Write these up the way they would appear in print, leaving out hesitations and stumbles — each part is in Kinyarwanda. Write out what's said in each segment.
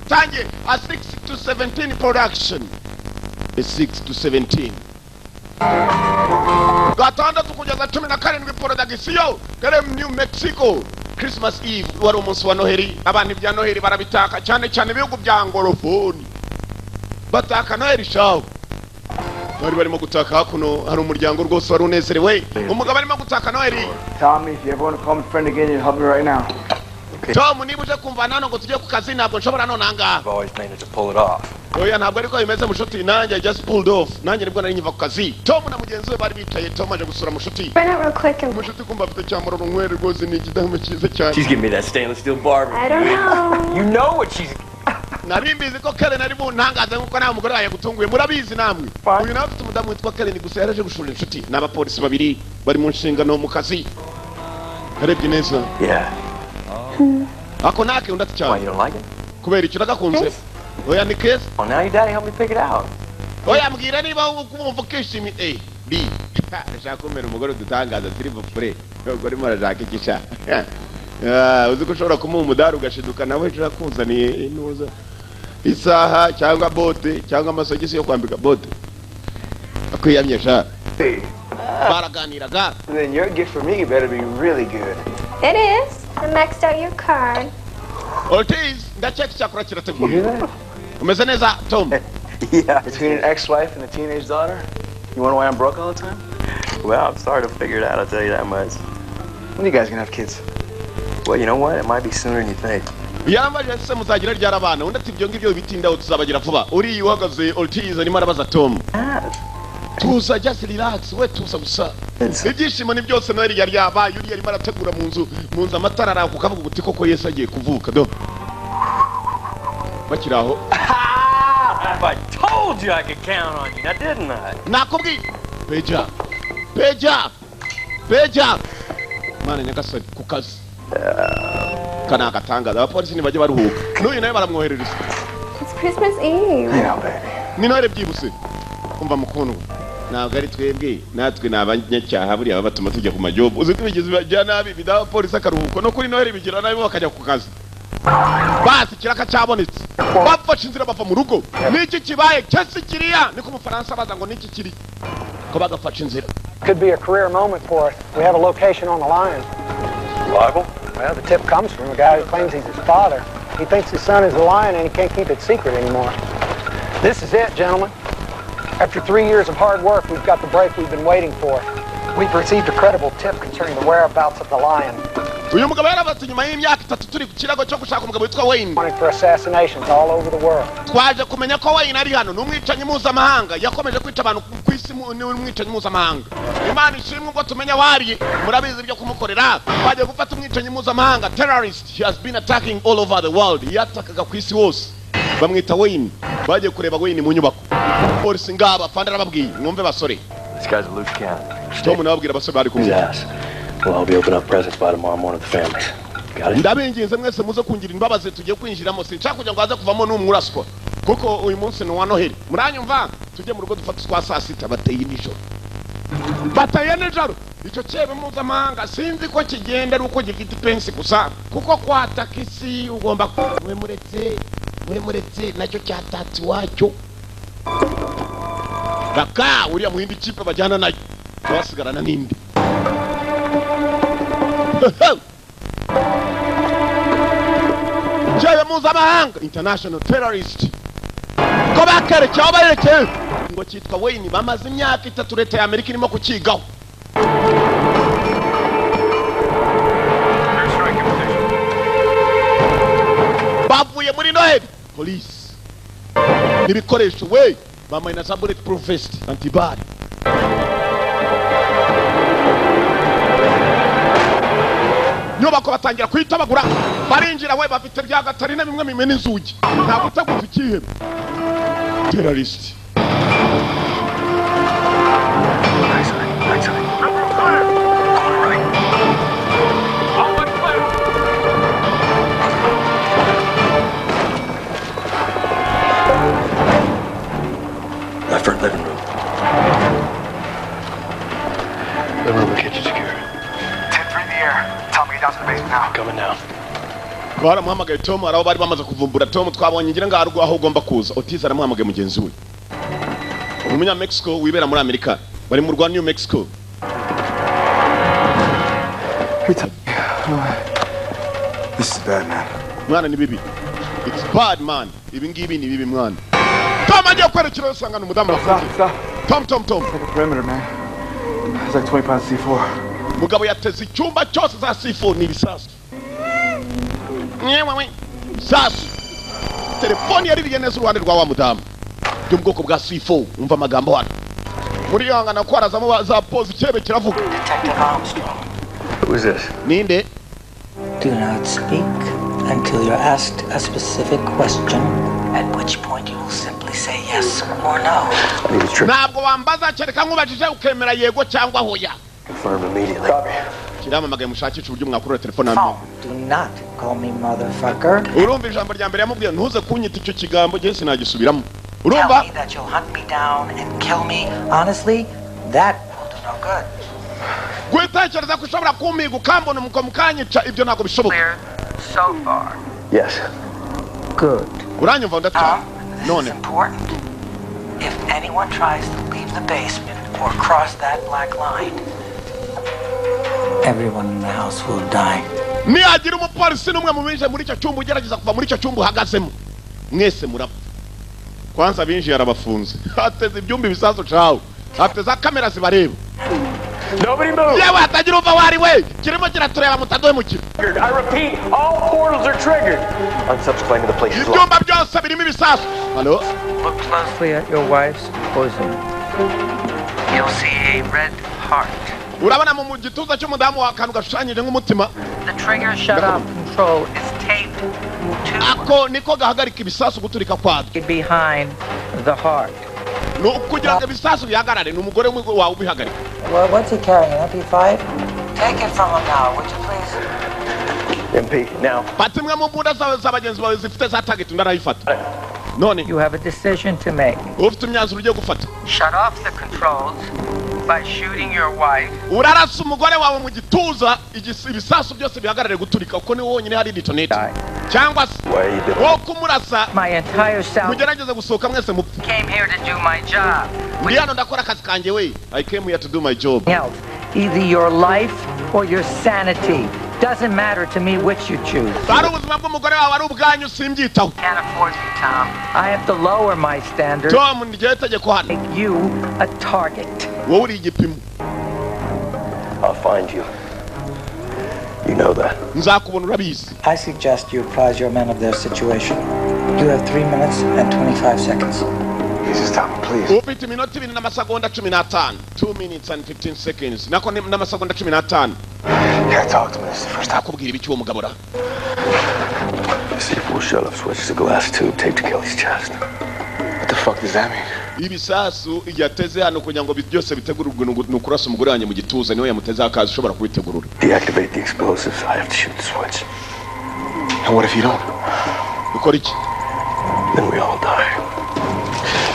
Tangiye a 6 to 17 production, a 6 to 17, 6 kugeza 17 production, Kerem, New Mexico. Christmas Eve wari umunsi wa Noheli. Abantu ibya Noheli barabitaka cyane cyane, ibihugu bya anglophone bataka Noheli shawo. Bari barimo gutaka hakuno, hari umuryango rwose wari unezerewe, umugabo arimo gutaka Noheli. Tommy, if you ever want to call me friend again, you help me right now. Tom, niba uje kumva hano ngo tujye ku kazi, ntabwo nshobora none ahangaha. I've always managed to pull it off. Oya, ntabwo ariko bimeze mushuti. Nanjye I just pulled off, nanjye nibwo nari nkiva ku kazi. Tom na mugenzi we bari bicaye, Tom aje gusura mushuti. Run out real quick and Mushuti kumva afite cyamuroro nkwere rwose, ni ikidamu cyiza cyane. She's giving me that stainless steel barbecue. I don't know. You know what she's. Nari mbizi ko Karen ari buntangaze nkuko nawe umugore wawe yagutunguye, murabizi namwe. Uyu nawe afite umudamu witwa Karen, gusa yaraje gushura inshuti. Ni abapolisi babiri bari mu nshingano mu kazi, yarebye neza. Yeah. Ako nake undi ati Why, cyane. you don't like it? Kubera icyo uragakunze? Oya, ni keza. Oh, now your daddy helped me pick it out. Oya, mbwira niba wumva ukishimiye. Eh, b arashaka kumera umugore udutangaza turi bupfure. Ubwo urimo urashaka iki sha? Ah, uzi ko ushobora kumuha umudari ugashiduka nawe ejo yakuzaniye intuza, isaha cyangwa bote cyangwa amasogisi yo kwambika bote, akwiyamye sha. Hey, Baraganiraga. then your gift for me better be really good. It is. I maxed out your card. Ortiz, ndakeka icyakora You kirateguye. hear that? Umeze neza, Tom? Yeah. Between an ex-wife and a teenage daughter, you wonder why I'm broke all the time? Well, I'm starting to figure it out, I'll tell you that much. When are you guys gonna have kids? Well, you know what? It might be sooner than you think. Yarambajije se muzagira ryari abana? Undi ati ibyo ngibyo bitindaho, tuzabagira vuba. Uriya uhagaze Ortiz arimo arabaza Tom. Tuza, just relax, we tuza gusa. Ibyishimo ni byose, Noheli yari yabaye. Uriya arimo arategura mu nzu, mu nzu amatara araka, ukavuga uti koko Yesu agiye kuvuka. Do bakiri aho. I told you I could count on you, now didn't I? Nakubwiye. Peja, peja, peja, mana nyagasani, ku kazi aka ni agatangaza. Abapolisi ntibajya baruhuka, n'uyu nawe baramwoherereza. It's Christmas Eve. You know, baby. Ni Noheli byibuse. Umva mukundwa, ntabwo ari twebwe, natwe ni abanyacyaha. Buriya baba batuma tujya ku majobu. Uzi ko ibigizi bya nabi bidaha abapolisi akaruhuko? No kuri Noheli bigira nabi bo bakajya ku kazi. Basi ikiraka cyabonetse, bafashe inzira bava mu rugo. Niki kibaye cyese kiriya? Niko Umufaransa baza ngo niki kiri ko bagafashe inzira. Could be a career moment for us. We have a location on the line. Reliable? Well, the tip comes from a guy who claims he's his father. He thinks his son is the lion and he can't keep it secret anymore. This is it, gentlemen. After 3 years of hard work, we've got the break we've been waiting for. We've received a credible tip concerning the whereabouts of the lion, Uyu mugabo yarabatse nyuma y'imyaka 3 turi ku kirago cyo gushaka umugabo witwa Wayne. wanted for assassinations all over the world. Twaje kumenya ko Wayne ari hano, ni umwicanyi mpuzamahanga, yakomeje kwica abantu ku isi, ni umwicanyi mpuzamahanga. Imana ishimwe ubwo tumenya wariye, murabizi ibyo kumukorera. Twagiye gufata umwicanyi mpuzamahanga, terrorist. He has been attacking all over the world, yatakaga ku isi hose, bamwita Wayne. Bagiye kureba Wayne mu nyubako, polisi ngaba afande arababwiye, mwumve basore. This guy's a loose cannon. Tom nababwira abasore bari kumwe. His ass. We'll all be opening up presents by tomorrow morning with the families. Got it? Ndabinginze mwese muze kungira imbabazi, tugiye kwinjiramo, sinshaka kugira ngo haze kuvamo n'umwe uraswa, kuko uyu munsi ni uwa Noheli. Muranyumva? Tujye mu rugo dufate utwa saa sita. Bateye nijoro, bateye nijoro. Icyo cyebe mpuzamahanga sinzi ko kigenda ari uko gifite ipensi gusa, kuko kwataka isi ugomba mwe muretse, mwe muretse nacyo cyatatse iwacyo raka. Uriya muhindi kipe bajyana nayo basigarana n'indi. Cyebe mpuzamahanga, international terrorist, ko bakerekeye aho barekeye ngo cyitwa Wayne. Bamaze imyaka 3 leta ya Amerika irimo kukigaho. Airstrike in position. Bavuye muri Noheli, polisi n'ibikoresho we bambaye na za bullet proof vest, anti-balles. Nyubako batangira kuyitabagura, barinjira we, bafite bya gatarina bimwe bimena inzugi, ntabwo utaguze ikihebe terrorist. Right side, right side. Corner right. All one clear. Left front living room. Living room and kitchen secure. 10-3 in the air. Tommy, get down to the basement now. Coming down. Baramuhamagaye Tom. Hari aho bari bamaze kuvumbura Tom. Twabonye, ngira ngo aho ugomba kuza. Otis aramuhamagaye mugenzi we, umunyamexico wibera muri Amerika, bari mu rwa New Mexico. Hey, Tom. This is bad, man. Mwana, ni bibi. It's bad, man. Ibi ngibi ni bibi, mwana. Tom agiye kwerekera, usanga ni umudamu bafungiye. Stop. Tom, Tom, Tom. Like a perimeter, man. It's like 20 pounds C4. Mugabo yateze icyumba cyose za C4, ni ibisasu mwewe sasu. Telefoni yaririye neza uruhande rwa wa mudamu byo mu bwoko bwa C4. Umva amagambo hano muri yangana ko harazamo za pose, ikirebe kiravuga. Detective Armstrong. Who is this? Ninde? Do not speak until you're asked a specific question, at which point you will simply say yes or no. I need a trip Ntabwo wambaza kereka nkubajije ukemera yego cyangwa hoya. Confirmed immediately. Kiramamagaye, mushakishe uburyo mwakurura telefone hano. Do not call me motherfucker. Urumva ijambo rya mbere yamubwiye, ntuze kunyita icyo kigambo, njye sinagisubiramo, urumva? Tell me that you'll hunt me down and kill me. Honestly, that will do no good. Gutekereza ko ushobora kumpiga ukambona umuko mukanyica, ibyo ntabwo bishoboka. Clear so far. Yes. Good. Uranyumva ndacyari? Tom, this None is important. If anyone tries to leave the basement or cross that black line, everyone in the house will die. Nihagira umupolisi n'umwe mu binjiye muri icyo cyumba ugerageza kuva muri icyo cyumba uhagazemo, mwese murapfa. Kwanza binjiye arabafunze, hateze ibyumba ibisasu cawe, afite za kamera zibareba. Nobody move! Yewe, hatagira uva aho ari we, kirimo kiratureba, mutaduhemukira. I repeat, all portals are triggered. Unsubs claiming the place is locked. Ibyumba byose birimo ibisasu. Halo? Look closely at your wife's bosom. You'll see a red heart. Urabona mu gituza cy'umudamu wa akantu gashushanyije nk'umutima. The trigger shut-off control is taped to Ako niko gahagarika ibisasu guturika kwabyo. behind the heart. Ni ukugira ngo ibisasu bihagarare, ni umugore wawe ubihagarika. Well, what's he carrying? An MP5? Take it from him now, would you please? MP, now. Fata imwe mu mbunda zawe za bagenzi bawe zifite za target, undi arayifata none. You have a decision to make. Ufite imyanzuro ugiye gufata. Shut off the controls by shooting your wife. Urarasa umugore wawe mu gituza, ibisasu byose bihagarare guturika, kuko niwe wonyine hari detonator, cyangwa se Why are you doing wo kumurasa My entire South mugerageze gusohoka mwese mupfe. came here to do my job. Ndi hano ndakora akazi kanjye we. I came here to do my job. Else, either your life or your sanity. Doesn't matter to me which you choose. Ari ubuzima bw'umugore wawe, ari ubwanyu, simbyitaho. Can't afford me, Tom. I have to lower my standards. Tom, niryo tegeko hano. Make you a target. Wowe uri igipimo. I'll find you. You know that. Nzakubona, urabizi. I suggest you apprise your men of their situation. You have 3 minutes and 25 seconds. Jesus, Tom, please. Ufite iminota 2 n'amasegonda 15, 2 minutes and 15 seconds, nako n'amasegonda 15. You gotta talk to me. This is the first time. Akubwira ibiki uwo mugabo ra? The C4 shut-off switch is a glass tube taped to Kelly's chest. What the fuck does that mean? Ibisasu igihe ateze hano kugira ngo byose bitegururwe ni ukurasa umugore wanjye mu gituza, niwe yamutezeho akazi ushobora kubitegurura. Deactivate the explosives. I have to shoot the switch. And what if you don't? Ukora iki? Then we all die.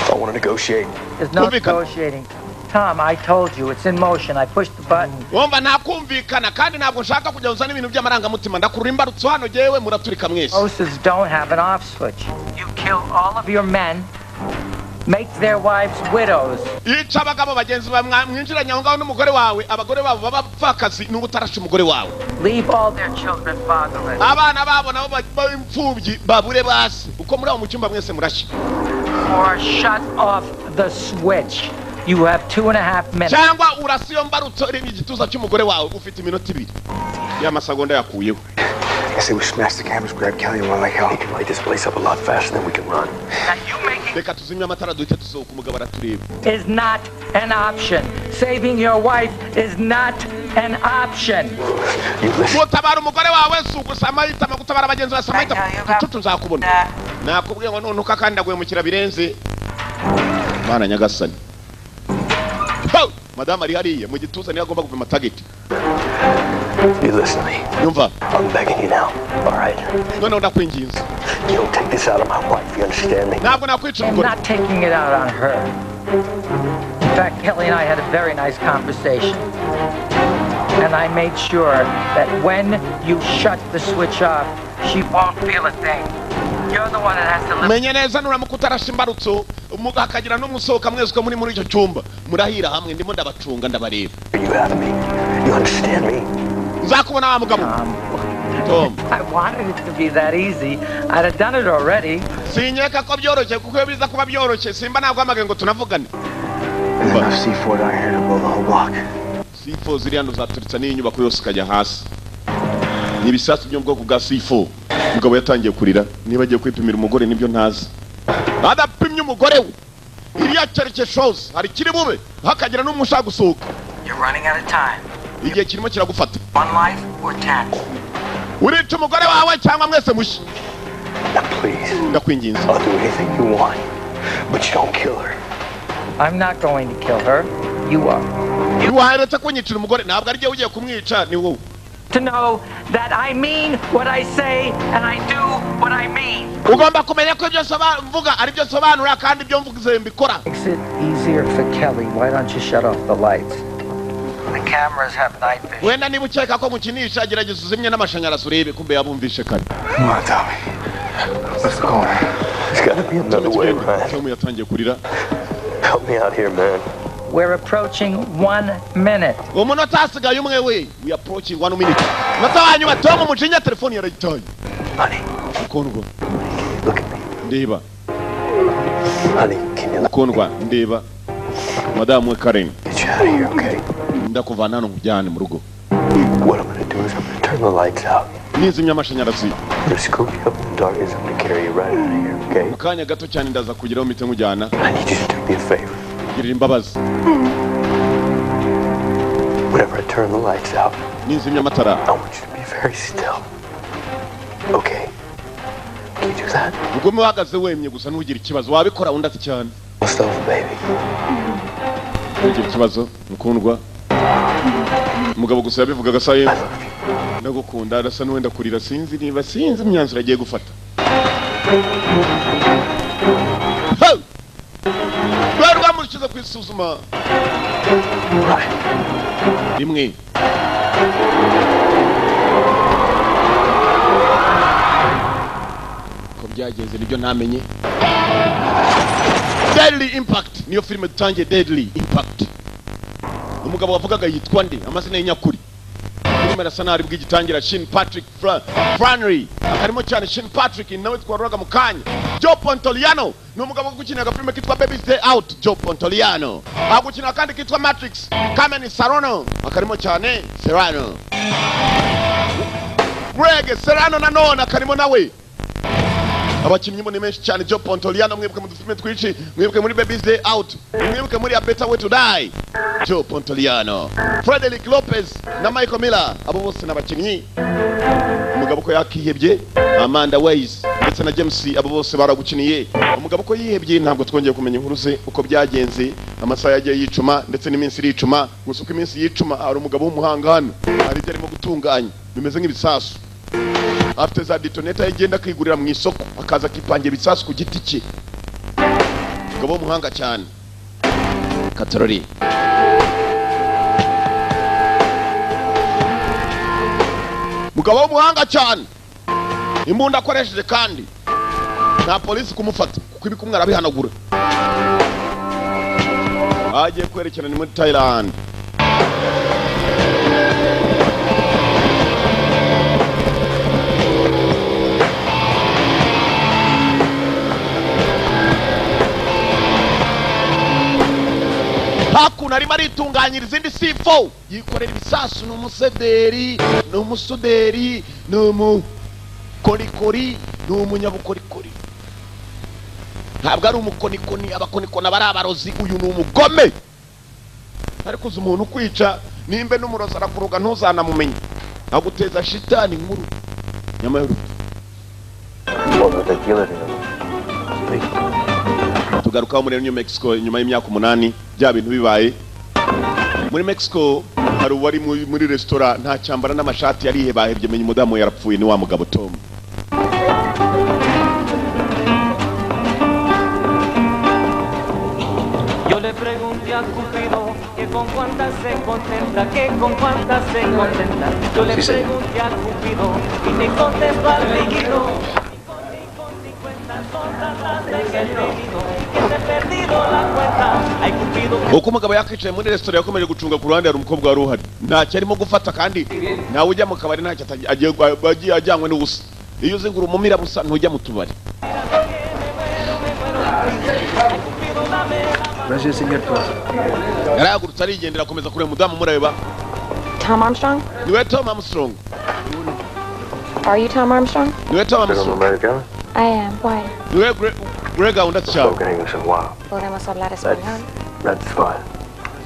I want to negotiate. There's no Kumvikana. Negotiating. Tom, I told you, it's in motion. I pushed the button. Wumva, nta kumvikana, kandi ntabwo nshaka kujya uzana ibintu by'amarangamutima. Ndakurura imbarutso hano jyewe, muraturika mwese. Explosives don't have an off switch. You kill all of your men, make their wives widows. Yica abagabo bagenzi bawe mwinjiranye aho ngaho n'umugore wawe, abagore babo b'abapfakazi, n'ubu utarashe umugore wawe. Leave all their children fatherless. Abana babo nabo b'imfubyi, babure basi uko muri aho mu cyumba mwese murashya. Or shut off the switch. You have 2.5 minutes. Cyangwa urasa iyo mbarutso iri mu igituza cy'umugore wawe. Ufite iminota 2 y'amasegonda yakuyeho. I say we smash the cameras, grab Kelly, and run like hell. He can light this place up a lot faster than we can run. Now you making Reka tuzimye amatara duhite dusohoka, umugabo aratureba. Is not an option. Saving your wife is not an option. You listen. Gutabara umugore wawe si ugusa amahitamo, gutabara bagenzi bawe si amahitamo. Gicucu, nzakubona. Nakubwiye ngo nuntuka kandi ndaguhemukira birenze. Mana nyagasani! Ho! Madamu ari hariya mu gituza, niyo agomba gupima target. You listen to me. Yumva. I'm begging you now. All right? Noneho ndakwinginze. You don't take this out on my wife. You understand me? Ntabwo nakwica I'm umugore. Not taking it out on her. In fact, Kelly and I had a very nice conversation. And I made sure that when you shut the switch off, She won't feel a thing. You're the one that has to live. Menye neza, nuramuka utarashe imbarutso, hakagira n'umusohoka, mwese uko muri icyo cyumba murahira hamwe. Ndimo ndabacunga, ndabareba. You have me. You understand me? Nzakubona wa mugabo. Tom, Tom. I wanted it to be that easy. I'd have done it already. Sinkeka ko byoroshye, kuko iyo biza kuba byoroshye simba naguhamagaye ngo tunavugane. There's enough C4 down here to blow the whole block. C4 ziri hano zaturitsa n'iyi nyubako yose ikajya hasi. Ni ibisasu byo mu bwoko bwa C4. Umugabo yatangiye kurira. Niba agiye kwipimira umugore nibyo ntazi. Adapimye umugore we, iriya quelque chose hari kiri bube, hakagira n'umwe ushaka gusohoka. You're running out of time. Igihe kirimo kiragufata. One life or 10. Urica umugore wawe cyangwa mwese mushya. Now, please, Ndakwinginze. I'll do anything you want, but you don't kill her. I'm not going to kill her. You are. Ntiwaheretse kunyicira umugore. Ntabwo ari ugiye kumwica, ni wowe. To know that I mean what I say and I do what I mean. Ugomba kumenya ko ibyo mvuga ari byo nsobanura, kandi ibyo mvuze mbikora. Makes it easier for Kelly. Why don't you shut off the lights? The cameras have night vision. Wenda niba ukeka ko mukinisha, gerageza uzimye n'amashanyarazi urebe. Kumbe yabumvishe kare. Come on, Tommy. Let's go. There's gotta be another way, man. Tom yatangiye kurira. Help me out here, man. We're approaching 1 minute. Umunota hasigaye umwe we. We approaching 1 minute. Umunota wa nyuma. Tom umujinya, telefoni yarayitaye. Honey, Mukundwa, look at me. ndeba. Honey, can you let Mukundwa, ndeba. Madamu we Karen. me get you out of here, okay? Ndakuvana hano nkujyane mu rugo. What I'm gonna do is I'm gonna turn the lights out. Nizimya amashanyarazi, I'm gonna scoop you up in the darkness. I'm gonna carry you right out of here, okay? mu kanya gato cyane ndaza kugeraho mpite nkujyana. I need you to do me a favor. Girira imbabazi. Whenever I turn the lights out, Nizimya amatara, I want you to be very still. Okay? Can you do that? Ugume uhagaze wemye gusa, ntugire ikibazo. Wabikora? Undi ati cyane. Myself, baby. Ntugire ikibazo, mukundwa. Umugabo gusa yabivugaga asa I love you. ndagukunda. Arasa n'uwenda kurira. Sinzi niba, sinzi imyanzuro agiye gufata. Ho! Rwari rwamushyize ku isuzuma Right. rimwe. Ko byagenze nibyo ntamenye. Deadly Impact niyo filime dutangiye. Deadly Impact. Umugabo wavugaga yitwa nde? Amazina ye nyakuri, filime arasa naho aribwo igitangira. Sean Patrick Flanery akarimo cyane. Sean Patrick nawe twaruraga mu kanya. Joe Pantoliano ni umugabo gukina agafilime kitwa Baby's Day Out. Joe Pantoliano agukina akandi kitwa Matrix. Carmen Serrano akarimo cyane. Serrano, Greg Serrano nanone akarimo nawe. Abakinnyi bo ni benshi cyane. Joe Pantoliano mwibuke mu dufilime twinshi, mwibuke muri Baby's Day Out, mwibuke muri A Better Way to Die. Joe Pantoliano, Frederick Lopez na Michael Miller, abo bose ni abakinnyi. Umugabo ko yakihebye, Amanda Wyss ndetse na James, abo bose baragukiniye. Umugabo ko yihebye, ntabwo twongeye kumenya inkuru ze uko byagenze. Amasaha yagiye yicuma ndetse n'iminsi iricuma. Gusa uko iminsi yicuma, hari umugabo w'umuhanga hano, hari ibyo arimo gutunganya bimeze nk'ibisasu. Afite za detonator, agenda akigurira mu isoko, akaza akipangira ibisasu ku giti cye. Umugabo w'umuhanga cyane katorori. Mugabo w'umuhanga cyane, imbunda akoresheje, kandi nta polisi kumufata kuko ibikumwe arabihanagura. Agiye kwerekana ni muri Thailand. Hakuno arimo aritunganyiriza indi C4, yikorera ibisasu. Ni umusederi, ni umusuderi, ni umukorikori, ni umunyabukorikori. Ntabwo ari umukonikoni, abakonikoni aba ari abarozi. Uyu ni umugome, ariko uzi umuntu ukwica nimbe n'umurozi arakuroga ntuzanamumenye, aguteza shitani nkuru nyama y'uruto. What would they kill it? Tugarukaho muri New Mexico nyuma y'imyaka 8 bya bintu bibaye. Muri Mexico hari uwari muri resitora, nta cyambara n'amashati, yarihebahebye. Menya umudamu yarapfuye, ni wa mugabo Tom. Yo le pregunté a Cupido que Con cuántas se contenta, que con cuántas se contenta. Yo le Sí, señor. Pregunté al Cupido y me contestó al líquido. Que he tenido, que te he perdido la cuenta. Ay, Cupido. Uko umugabo yakwicaye muri resitora, yakomeje gucunga ku ruhande. Hari umukobwa wari uhari, ntacyo arimo gufata, kandi ntawe ujya mu kabari ntacyo agiye ajyanywe n'ubusa. Iyo uzi ngo uri umumira busa, ntujya mu tubari. Gracias, señor. Yarahagurutse arigendera, akomeza kureba umudamu mureba. Tom Armstrong? Niwe Tom Armstrong? Are you Tom Armstrong? Niwe Tom Armstrong? Americano? I am. Why? Niwe Greg gahunda cyane. Spoken English in a while. Podemos hablar español. That's fine.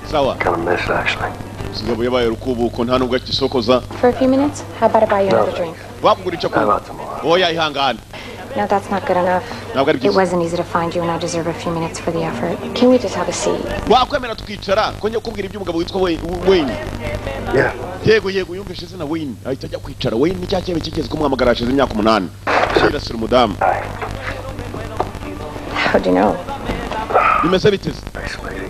Sawa. Kind of missed, actually. Umugabo yabaye urukubuko, nta nubwo akisokoza. For a few minutes? How about I buy you another drink? Wakugura icyo kunywa? Oya, ihangane. No, that's not good enough. Ntabwo ari It byiza. wasn't easy to find you, and I deserve a few minutes for the effort. Can we just have a seat? Wakwemera tukicara ko njya kukubwira iby'umugabo witwa Wayne? Yeah. Yego, yumvise izina Wayne ahita ajya kwicara. Wayne ni cya cyebe kigeze kumuhamagara hashize imyaka 8, yirasira umudamu. How'd you know? Bimeze biteze? Nice lady.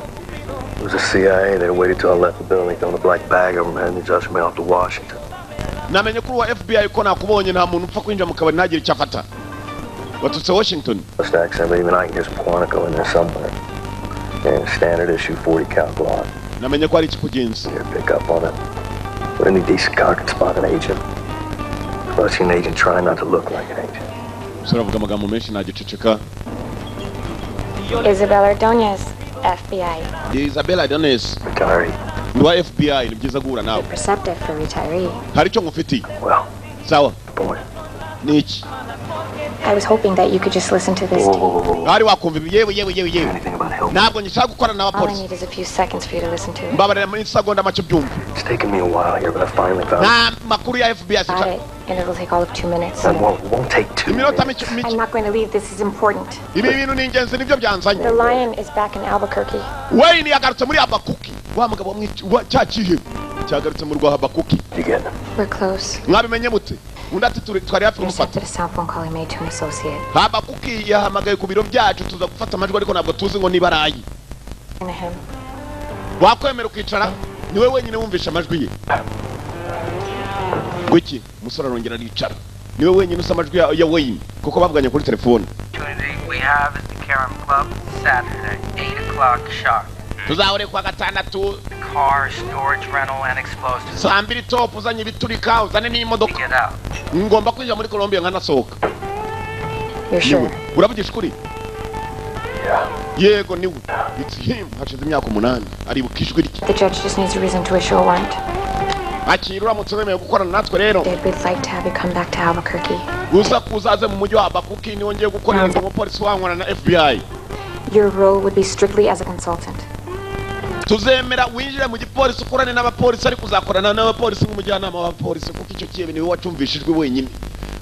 It was the CIA. They waited till I left the building, throwing a black bag over my head, and just me off to Washington. Namenye kuri uwa FBI ko nakubonye. Nta muntu upfa kwinjira mu kabari ntagire icyo afata. Watutse Washington. Just accent, but even I can hear some Quantico in there somewhere. And standard issue 40 cal Glock. Namenye ko ari ikikugenza. You pick up on it. But any decent car can spot an agent. Well, I've seen an agent trying not to look like an agent. Umusore avuga amagambo menshi, ntagiceceka. Isabel Ordonez, FBI. Isabella Adonis. Retiree. Ni uwa FBI. Ni byiza guhura nawe. Perceptive for retiree. Hari icyo ngufitiye. Well, Sawa, ni iki? I was hoping that you could just listen to this tape. Hari wakumva ibi? Yewe, yewe, yewe, yewe, ntabwo ngishaka gukorana All I n'abapolisi. Need is a few seconds for you to listen to it. Mbabarira muri segonda make ubyumve. It's taken me a while here, but I finally found Nta makuru ya FBI Got sinshaka. it, and it'll take all of 2 minutes. It won't take 2 Iminota mike mike. I'm not going to leave. This is important. Ibi bintu ni ingenzi, nibyo byanzanye. The lion is back in Albuquerque. Wayne yagarutse muri Habakuki. Wa mugabo wa cya kihebe cyagarutse mu rwa Habakuki. You get We're close. Mwabimenye mute? Undi ati twari hafi kumufata. Intercepted a cell phone call he made to an associate. Habakuki yahamagaye ku biro byacu, tuza gufata amajwi, ariko ntabwo tuzi ngo niba araye. To him. Wakwemera ukicara? Niwe wenyine wumvisha amajwi ye. Ngwiki, umusore arongera aricara. Niwe wenyine usa amajwi ya Wayne, kuko bavuganye kuri telefone. Opportunity we have is the Karam Club, Saturday, 8 o'clock sharp. Tuzahure kuwa gatandatu. Car, storage, rental, and explosives. Saa 2 top. Uzanye ibiturika, uzane n'imodoka. Get out. Ngomba kwinjira muri Colombia nkanasohoka. You're sure? Niwe. Uravugisha ukuri? Yego, niwe. It's him. Hashize imyaka 8, aribuka ijwi rye. The judge just needs a reason to issue a warrant. Akira, uramutse wemeye gukorana natwe rero, Dad, we'd like to have you come back to Albuquerque. Uza kuzaze mu mujyi wa Habakuki, niwo ngiye gukorera ndi umupolisi wankorana na FBI. Your role would be strictly as a consultant. Tuzemera winjire mu gipolisi, ukorane n'abapolisi, ariko uzakorana n'abapolisi nk'umujyanama w'abapolisi, kuko icyo kiebe niwe wacumvisha ijwi wenyine.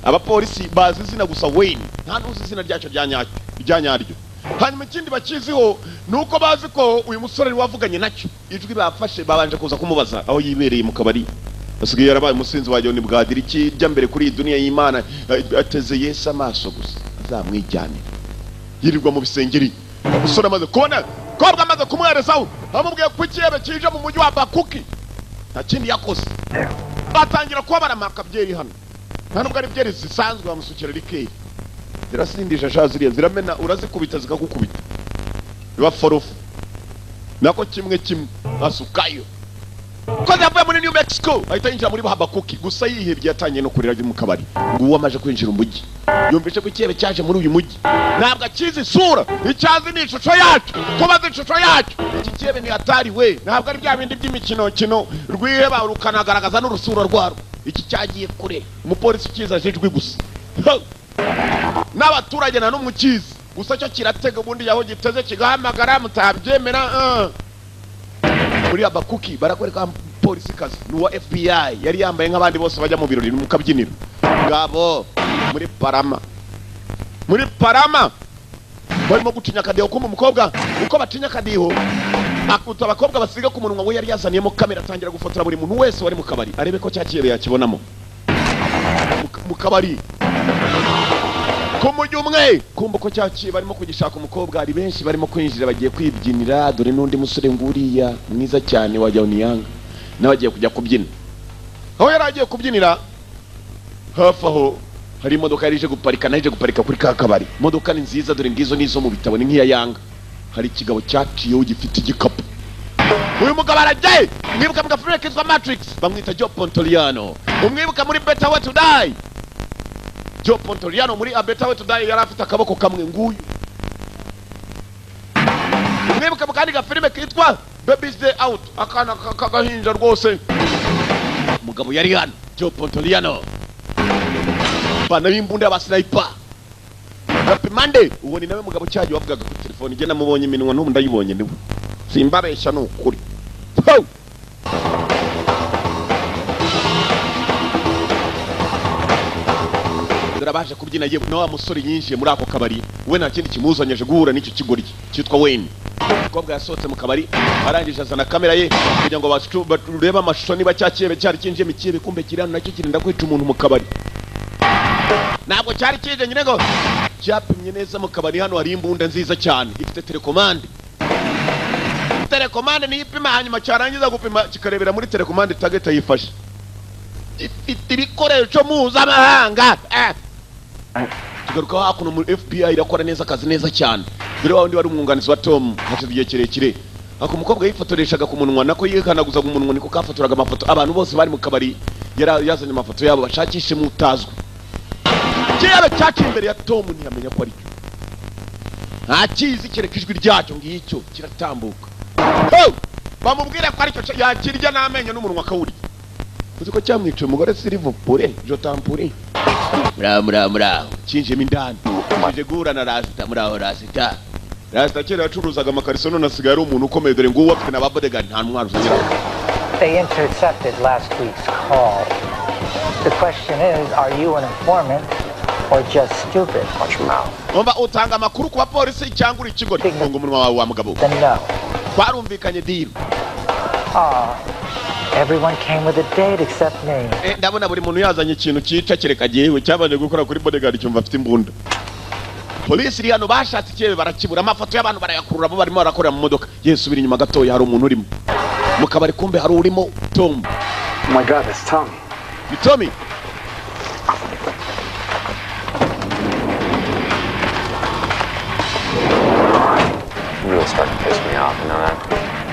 Abapolisi bazi izina gusa Wayne, nta n'uzi izina ryacyo rya nyacyo rya nyaryo. Hanyuma ikindi bakiziho ni uko bazi ko uyu musore niwe wavuganye nacyo. Ijwi bafashe, babanje kuza kumubaza aho yibereye mu kabari. Asigaye yarabaye umusinzi, wagira ni bwadira iki jya mbere kuri iyi duniya y'Imana. Ateze Yesu amaso gusa azamwijyanira. Yirirwa mu bisengeri. Umusore amaze kubona kobwa, amaze kumwerezaho, amubwiye ko ikihebe kije mu mujyi wa Bakuki, nta kindi yakoze, batangira kuba baramaka byeri hano. Nta nubwo ari byeri zisanzwe, bamusukira liqueur zirasindisha sha. Ziriya ziramena, urazikubita zikagukubita, biba forofu nako kimwe kimwe asukayo. Ko yavuye muri New Mexico ahita yinjira muri Habakuki gusa yihebye, yatangiye no kurira ari mu kabari. Nguwo amaze kwinjira umujyi, yumvise ko ikihebe cyaje muri uyu mujyi. Ntabwo akizi isura, icyazi ni ishusho yacu. Kubaza ishusho yacu, iki kihebe ni hatari we. Ntabwo ari bya bindi by'imikino kino rwiheba rukanagaragaza n'urusura rwarwo. Iki cyagiye kure. Umupolisi ukiza aje ijwi gusa. Ha! N'abaturage nta n'umwe ukizi, gusa cyo kiratega. Ubundi yaho giteze kigahamagara mutabyemera. Muri Habakuki barakwereka polisi kazi ni uwa FBI, yari yambaye nk'abandi bose bajya mu birori mu kabyiniro ngabo muri Parama. Muri Parama barimo gucinya akadiho kumva umukobwa uko bacinya akadiho, akuta abakobwa basiga ku munwa. We yari yazaniyemo kamera, atangira gufotora buri muntu wese wari mu kabari, arebe ko cyakiyebe yakibonamo. Mu kabari. Ku mujyi umwe kumva uko cyaciye, barimo kugishaka umukobwa. Hari benshi barimo kwinjira, bagiye kwibyinira. Dore n'undi musore nguriya mwiza cyane wajya niyanga, nawe agiye kujya kubyina. Aho yari agiye kubyinira, hafi aho hari imodoka yari ije guparika, nayo ije guparika kuri ka kabari. Imodoka ni nziza, dore ngizo nizo mu bitabo, ni nk'iya Yanga. Hari ikigabo cyaciyeho gifite igikapu. Uyu mugabo arajyaye, mwibuka mu gafilime kitwa Matrix, bamwita Joe Pantoliano. Umwibuka muri Better Way to Die? Joe Pantoliano muri A Better Way to Die yari afite akaboko kamwe, nguyu. Umwibuka mu kandi gafilime kitwa Baby's Day Out, akana k'agahinja rwose. Umugabo yari hano, Joe Pantoliano, bana b'imbunda y'abasniper Rapimande. Uwo ni nawe mugabo cyagiye wavugaga kuri telefone. Njye namubonye iminwa, n'ubu ndayibonye, niwe, simbabeshya, ni ukuri. Ho! Dore abaje kubyina. Yewe, na wa musore yinjiye muri ako kabari, we nta kindi kimuzanye, aje guhura n'icyo kigoryi cyitwa Wayne. Umukobwa yasohotse mu kabari, arangije azana kamera ye kugira ngo barebe amashusho niba cya cyebe cyari kinjiyemo. Icyebe kumbe kiri hano, nacyo kirinda kwica umuntu mu kabari. Ntabwo cyari kije nyine ngo cyapimye neza mu kabari. Hano hari imbunda nziza cyane ifite télécommande. Télécommande niyo ipima, hanyuma cyarangiza gupima kikarebera muri télécommande target yifashe. Ifite ibikoresho mpuzamahanga. Tugaruka hakuno muri FBI, irakora neza akazi neza cyane. Dore wa wundi wari umwunganizi wa Tom hashize igihe kirekire. Ako umukobwa yifotoreshaga ku munwa, nako yikanaguzaga umunwa, niko kafotoraga amafoto abantu bose bari mu kabari. Yari yazanye amafoto yabo bashakishe mu utazwi. Kirebe cyaciye imbere ya Tom, ntiyamenya ko ari cyo, ntakizi kereka ijwi ryacyo. Ngicyo kiratambuka. Ho! Bamubwira ko aricyo, yakirya n'amenyo n'umunwa akawurya. Uzi ko cyamwicaye umugore? Sirivupure jotampure, muraho, muraho, muraho. Kinjiyemo indani, kije guhura na Rasita. Muraho Rasita. Rasita kera yacuruzaga amakariso, none asigaye ari umuntu ukomeye. Dore nguwo afite na ba bodyguard, nta ntwaro uzagira. They intercepted last week's call. The question is, are you an informant or just stupid? Watch your mouth. Umva, utanga amakuru ku bapolisi cyangwa uri ikigoryi? Funga umunwa wawe wa mugabo. Then no. Twarumvikanye deal. Ah, everyone came with a date except me. Ndabona buri muntu yazanye ikintu cyica kereka jyewe. Cyabanje gukora kuri bodyguard, cyumva afite imbunda. Polisi iri hano, bashatse ikirere barakibura, amafoto y'abantu barayakurura, bo barimo barakorera mu modoka. Yesu, subira inyuma gatoya, hari umuntu urimo mu kabari. Kumbe hari urimo, Tom. Oh my God, that's Tommy. Ni Tommy. You really starting to piss me off, you know that?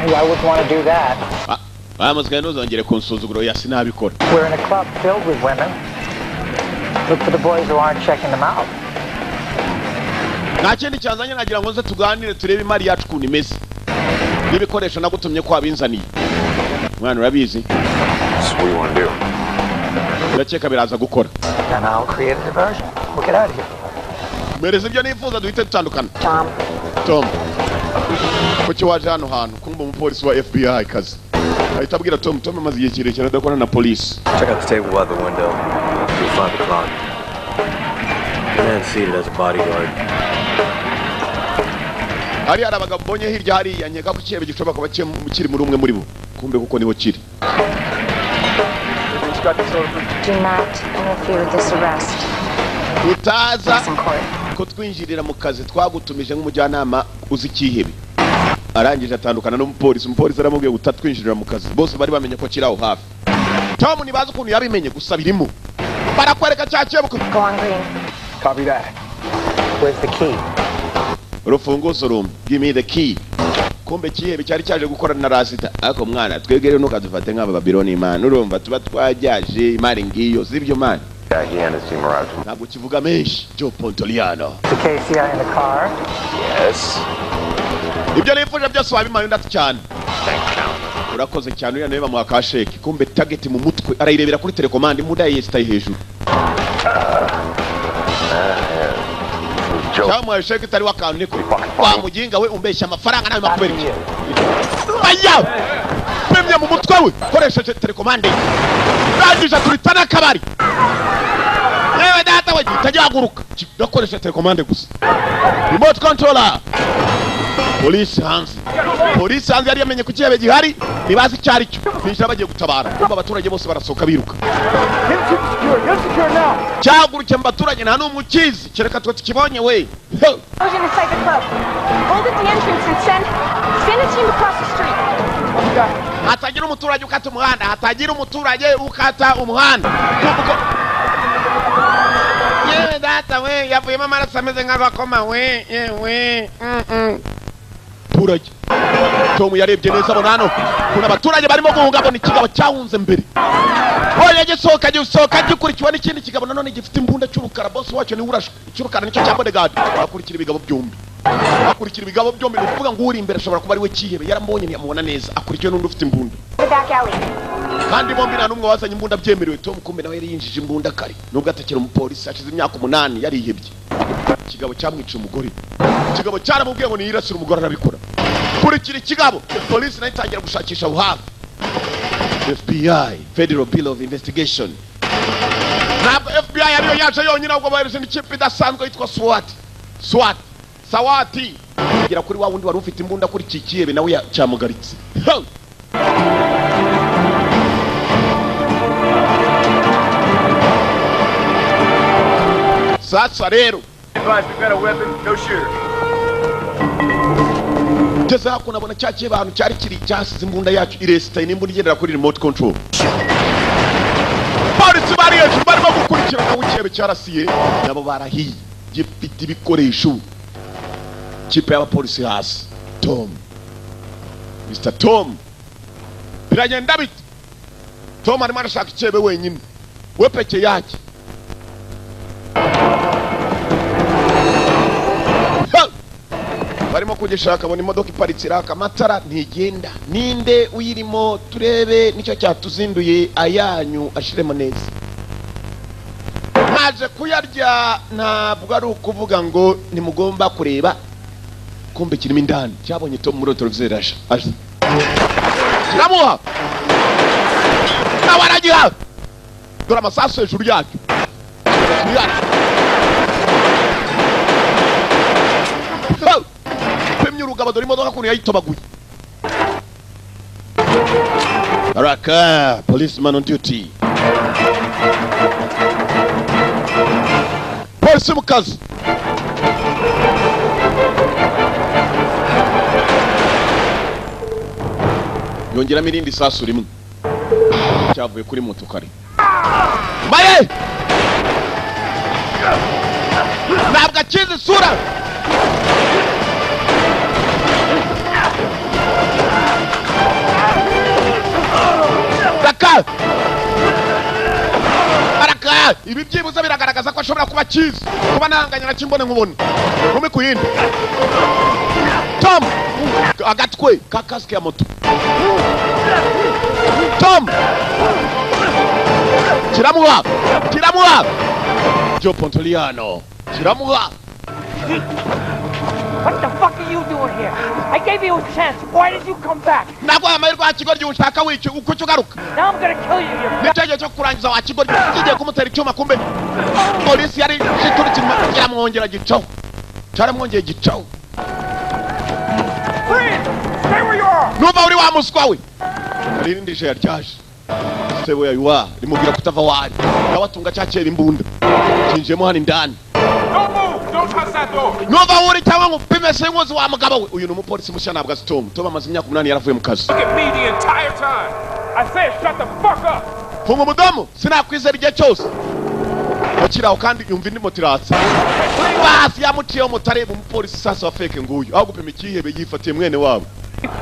Hey, I wouldn't want to do that. Ah, bamusigaye, ntuzongere kunsuzugura. Oya, sinabikora. We're in a club filled with women. Look for the boys who aren't checking them out. Nta kindi cyanzanye, nagira ngo nze tuganire, turebe imari yacu ukuntu imeze n'ibikoresho nagutumye ko wabinzaniye. Mwana, urabizi. So what do you want to do? Ndakeka biraza gukora. Then I'll create a diversion. We'll get out of here. Mpereza ibyo nifuza, duhite dutandukana. Tom, Tom, kuki waje hano hantu? Kumva umupolisi wa FBI kazi ahita abwira Tom. Tom amaze igihe kirekire adakorana na polisi. Check out the table by the window. Till 5 o'clock. The man seated as a bodyguard. Hari abagabo mbonye hirya hariya, nkeka ko ikihebe gishobora kuba kiri muri umwe muri bo. Kumbe kuko niho kiri. Do not interfere with this arrest. Utaza It's in court. ko twinjirira mu kazi twagutumije nk'umujyanama uzi ikihebe. Arangije atandukana n'umupolisi. Umupolisi aramubwiye ngo utatwinjirira mu kazi. Bose bari bamenye ko kiri aho hafi. Tom ntibazi ukuntu yabimenye, gusa birimo barakwereka cya kihebe Go on green. Copy that. Where's the key? Urufunguzo rumwe, give me the key. Kumbe kihebe cyari cyaje gukorana na Rasita. Ariko mwana, twebwe rero ntukadufate nk'aba Babiloni. Imana, urumva tuba twajyaje imari ngiyo, sibyo mwana? Yeah, he and his team arrived. Ntabwo kivuga menshi, Joe Pontoliano. The KCI in the car. Yes. Ibyo nifuje byose wabimpaye undi ati cyane. Thanks, Count. Urakoze cyane. Uriya nawe bamuha ka sheke. Kumbe target mu mutwe arayirebera kuri télécommande, imbunda yayesitaye hejuru. Joe. Cyamuhaye sheke itariho akantu. Niko wa muginga we, umbeshya amafaranga nawe makubera iki? Aya pimye mu mutwe we koresheje télécommande, rangije turita n'akabari. Yewe data we, gihita gihaguruka, gakoresha télécommande gusa, remote controller. Polisi hanze, polisi hanze yari yamenye ko ikihebe gihari, ntibazi icyo ari cyo, binjira bagiye gutabara. Kumva abaturage bose barasohoka biruka. Cyahagurukiye mu baturage, nta n'umwe ukizi kereka twe tukibonye we. Explosion inside the club. Hold at the entrance and send a team across the street. Hatagira umuturage ukata umuhanda, hatagira umuturage ukata umuhanda. Kumva uko yewe data we, yavuyemo amaraso ameze nk'abakoma we, yewe. Turage Tom yarebye neza, abona hano ukuntu abaturage barimo guhunga, abona ikigabo cyahunze mbere. Oya, gisohoka, gisohoka gikurikiwe n'ikindi kigabo nanone gifite imbunda cy'urukara. Boss wacyo niwe urashwe, icy'urukara nicyo cya bodyguard. Bakurikira ibigabo byombi, bakurikira ibigabo byombi. Ni ukuvuga ngo uri imbere ashobora kuba ari we cyihebe. Yaramubonye, ntiyamubona neza, akurikiwe n'undi ufite imbunda. The back alley. Kandi bombi nta n'umwe wazanye imbunda byemerewe. Tom kumbe nawe yari yinjije imbunda kare, nubwo atakiri umupolisi, hashize imyaka 8 yarihebye. Ikigabo cyamwica umugore, ikigabo cyaramubwiye ngo niyirasire umugore, arabikora. Kurikira ikigabo, polisi nayo itangira gushakisha aho hafi. FBI, Federal Bureau of Investigation. Ntabwo FBI ariyo yaje yonyine, ahubwo bohereje n'ikipe idasanzwe yitwa SWAT. SWAT, SWAT kugera kuri wa wundi wari ufite imbunda kuri iki kihebe, nawe cyamugaritse. Ho! Sasa rero Advise, we've got a weapon, no shooter. Ngeze hakuno, abona cya kihebe ahantu cyari kiri, cyasize imbunda yacyo iresitaye, n'imbunda igendera kuri remote control. Polisi bari hejuru barimo gukurikirana aho ikihebe cyarasiye, nabo barahiye, gifite ibikoresho. Kipe y'abapolisi hasi, Tom, Mr Tom, biragenda bite? Tom arimo arashaka ikihebe wenyine, we peke yake. Ha! Barimo kugishaka, abona imodoka iparitse iraka amatara, ntigenda. Ninde uyirimo? Turebe nicyo cyatuzinduye. Ayanyu ashiremo neza, naje kuyarya. Ntabwo ari ukuvuga ngo ntimugomba kureba. Kumbe kirimo indani, cyabonye Tom muri televiziyo, aje aje kiramuha, nawe aragiha. Dore amasasu hejuru yacyo, hejuru yacyo. Ha! Pimye urugabo, dore imodoka ukuntu yayitobaguye. Araka policeman on duty, polisi mu kazi. Yongeramo irindi sasu rimwe cyavuye kuri moto kare. Maye ntabwo akizi isura. Raka araka, ibi byibuze biragaragaza ko ashobora kuba akizi, kuba nahanganye na kimbone nkubone nkumi ku yindi. Tom agatwe ka kasike ya moto, Tom kiramuha, kiramuha Joe Pontoliano, kiramuha. What the fuck are you doing here? I gave you a chance. Why did you come back? Naguhaye amahirwe wa kigoryi, ushaka wica uko ugaruka. Now I'm gonna kill you, you Nicyo gihe cyo kurangiza wa kigoryi. Kigiye kumutera icyuma, kumbe polisi yari iturutse inyuma, kiramwongera gicaho, cyaramwongeye gicaho. Freeze! Stay where you are! Nuva uri wa muswa we. Hari irindi jaya ryaje, se we yaywa rimubwira kutava wari, nawe atunga cyakera imbunda, kinjiyemo hano indani. Don't move! Don't touch that door! Nuva uri cyangwa ngo upime se nkozi wa mugabo we. Uyu ni umupolisi mushya, ntabwo azi Tom. Tom amaze imyaka 8 yaravuye mu kazi. Look at me the entire time! I said shut the fuck up! Funga umudomo, sinakwizera igihe cyose akiri aho. Kandi yumva indi moto iratse basi, yamuciyeho moto. Areba umupolisi sasa wa feke nguyu, aho gupima ikihebe yifatiye mwene wabo.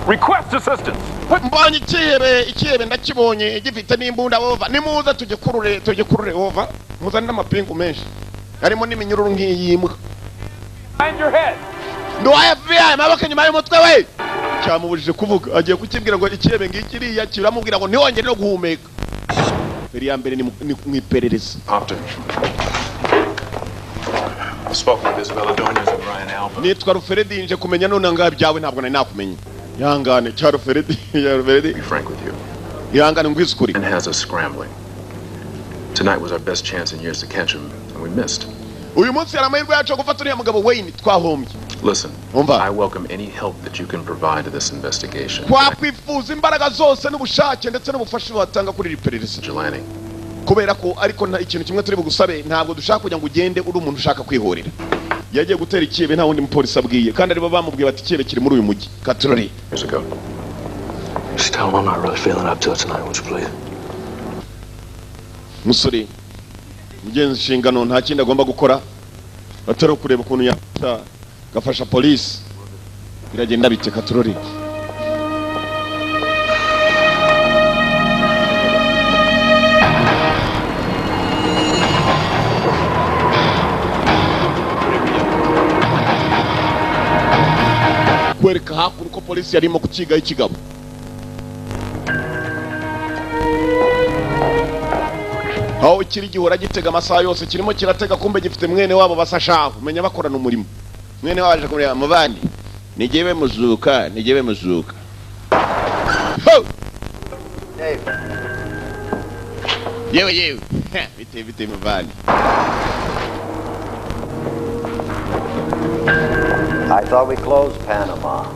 Request assistance! Mbonye ikihebe, ikihebe ndakibonye gifite n'imbunda, over. Nimuze tugikurure, tugikurure, over. Muzane n'amapingu menshi harimo n'iminyururu nk'iy'imbwa. Behind your head! Ndi uwa FBI, amaboko inyuma y'umutwe we. Cyamubujije kuvuga, agiye kukibwira ngo ikihebe ngikiriya, kiramubwira ngo ntiwongere no guhumeka. Mbere ya mbere ni mu iperereza. Compton. I've spoken with Isabella Doñez and Ryan Alba. Nitwa Ruferedi, nje kumenya none ngaha ibyawe, ntabwo nari nakumenya. Ihangane cya Ruferedi, ya Ruferedi. Be frank with you. Ihangane ngwize ukuri. And has us scrambling. Tonight was our best chance in years to catch him, and we missed. Uyu munsi hari amahirwe yacu yo gufata uriya mugabo Wayne, twahombye. Listen, Umva. I welcome any help that you can provide to this investigation. Twakwifuza imbaraga zose n'ubushake ndetse n'ubufasha watanga kuri iri perereza. Jelani. Kubera ko ariko nta ikintu kimwe turi bugusabe, ntabwo dushaka kugira ngo ugende uri umuntu ushaka kwihorera. Yagiye gutera ikihebe nta wundi mupolisi abwiye, kandi aribo bamubwiye bati ikihebe kiri muri uyu mujyi. Katurori. Years ago. Just tell him I'm not really feeling up to it tonight, won't you please? Musore mugenzi, inshingano nta kindi agomba gukora atari ukureba ukuntu yafasha gafasha polisi. Biragenda bite? Katurori. Kwereka hakuno uko polisi yarimo kukigaho ikigabo. Aho kiri gihora gitega amasaha yose, kirimo kiratega, kumbe gifite mwene wabo basashaho, menya bakorana umurimo. Mwene wabo aje kumureba mu bandi, nigebe muzuka, nigebe muzuka. Ho! Yewe yewe, bite bite muvandi? I thought we closed Panama.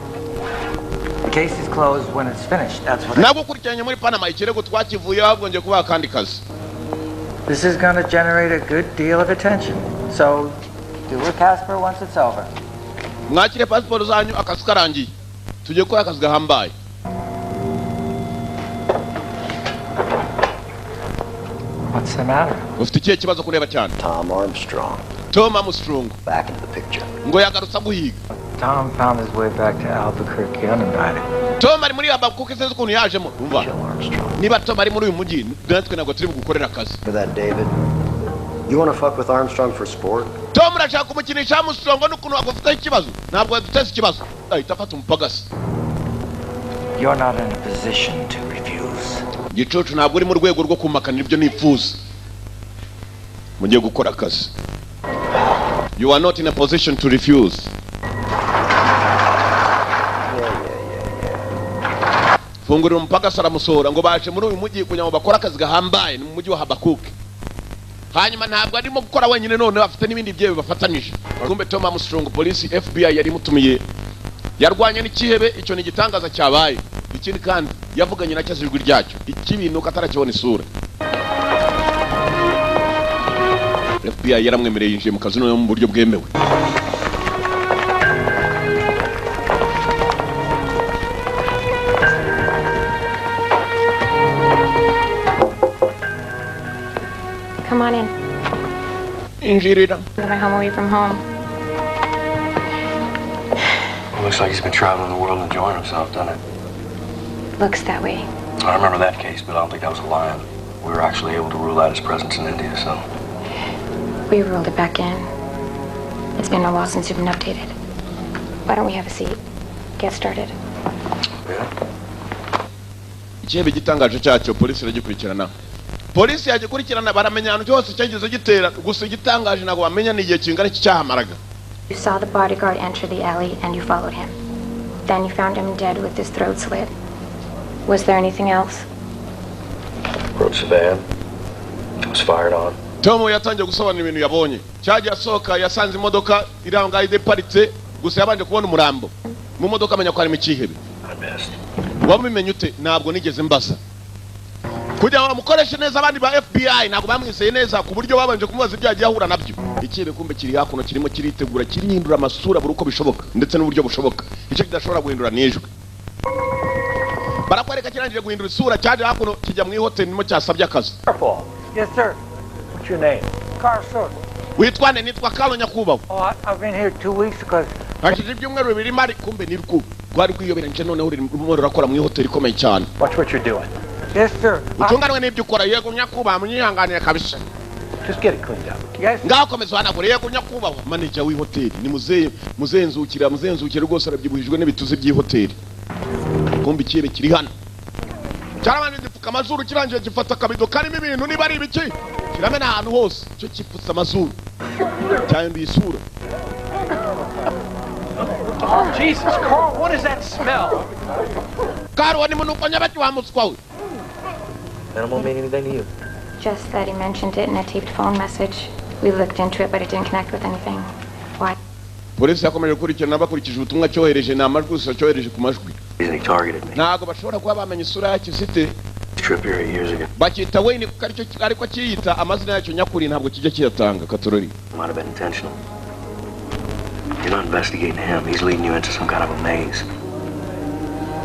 The case is closed when it's finished. That's what I... Nagukurikiranye muri Panama, ikirego twakivuyeho, ahubwo ngiye kubaha akandi kazi. This is going to generate a good deal of attention. So do a Casper once it's over. Mwakire pasiporo zanyu, akazi karangiye, tugiye gukora akazi gahambaye. What's the matter? Ufite ikihe kibazo kureba cyane? Tom Armstrong. Tom Armstrong. Back into the picture. Ngo yagarutse aguhiga. Tom found his way back to Albuquerque uninvited. Tom ari muri Albuquerque, sinzi ukuntu yajemo. Umva, niba Tom ari muri uyu mujyi, natwe ntabwo turi bugukorera akazi. For that, David. You want to fuck with Armstrong for sport? Tom urashaka kumukinisha Armstrong n'ukuntu agufiteho ikibazo, ntabwo yaduteza ikibazo, ahita afata umupagasi. You're not in a position to refuse. Gicucu, ntabwo uri mu rwego rwo kumakanira ibyo nifuza. Mugiye gukora akazi. You are not in a position to refuse. Fungurira umupagasi aramusohora, ngo baje muri uyu mujyi kugira ngo bakore akazi gahambaye, ni mu mujyi wa Habakuke. Hanyuma ntabwo arimo gukora wenyine, none afite n'ibindi byewe bafatanyije. Kumbe Tom Armstrong, polisi FBI yari imutumiye, yarwanye n'ikihebe, icyo ni igitangaza cyabaye. Ikindi kandi yavuganye nacyo azi ijwi ryacyo, ikibi ni uko atarakibona isura. FBI yaramwemereye, yinjiye mu kazi noneho mu buryo bwemewe. Come on in. Injirira. To my home away from home. Well, looks like he's been traveling the world enjoying himself, doesn't it? Looks that way. I remember that case, but I don't think that was a lion. We were actually able to rule out his presence in India, so. We ruled it back in. It's been a while since you've been updated. Why don't we have a seat? Get started. Ikihebe igitangaje cyacyo, polisi iragikurikirana. Polisi yagikurikirana, baramenya ahantu hose cyageze gitera, gusa igitangaje ntabwo bamenya ni igihe kingana iki cyahamaraga. You saw the bodyguard enter the alley and you followed him. Then you found him dead with his throat slit. Was there anything else? Approached the van. Was fired on. Tom yatangiye gusobanura ibintu yabonye. Cyagiye asohoka yasanze imodoka iri aho ngaho iparitse, gusa yabanje kubona umurambo mu modoka, amenya ko harimo ikihebe. Wabimenye ute? Ntabwo nigeze mbaza. Kugira ngo bamukoreshe neza, abandi ba FBI ntabwo bamwizeye neza ku buryo babanje kumubaza ibyo yagiye ahura nabyo. Ikihebe kumbe kiri hakuno, kirimo kiritegura, kirihindura amasura buri uko bishoboka ndetse n'uburyo bushoboka. Icyo kidashobora guhindura ni ijwi. Barakwereka kirangije guhindura isura, cyaje hakuno kijya mu ihoteli nimo cyasabye akazi. Yes, sir. What's your name? Carl, sir. Witwa nde? Nitwa Carl, nyakubahwa. Oh, I've been here 2 weeks because Hashize ibyumweru 2 mari. Kumbe ni rwo rwari rwiyoberanyije, noneho rurimo rurakora mu ihoteli ikomeye cyane. Watch what you're doing. Yes, sir. Ucunganwe n'ibyo ukora. Yego nyakubahwa, munyihanganire kabisa. Just get it cleaned up. Yes. Ngaho komeza uhanagure. Yego nyakubahwa. Manager w'ihoteli ni muzehe, muzenzukira, muzenzukira rwose, arabyibuhijwe n'ibituzi by'ihoteli. Kumbe ikihebe kiri hano cyarabanje gipfuka amazuru, kirangije gifata akabido karimo ibintu niba ari ibiki, kiramena ahantu hose. Cyo kipfutse amazuru, cyahinduye isura. Oh, Jesus, Carl, what is that smell? Carl, ni munuko nyabaki wa muswa we? Animal mean anything to you? Just that he mentioned it in a taped phone message. We looked into it, but it didn't connect with anything. Why? Polisi yakomeje gukurikirana bakurikije ubutumwa cyohereje, ni amajwi gusa cyohereje ku majwi. Reason he targeted me. Ntabwo bashobora kuba bamenya isura yacyo ifite. Trip here 8 years ago. Bakita Wayne kuko aricyo ariko kiyita, amazina yacyo nyakuri ntabwo kijya kiyatanga katorori. Might have been intentional. You're not investigating him. He's leading you into some kind of a maze.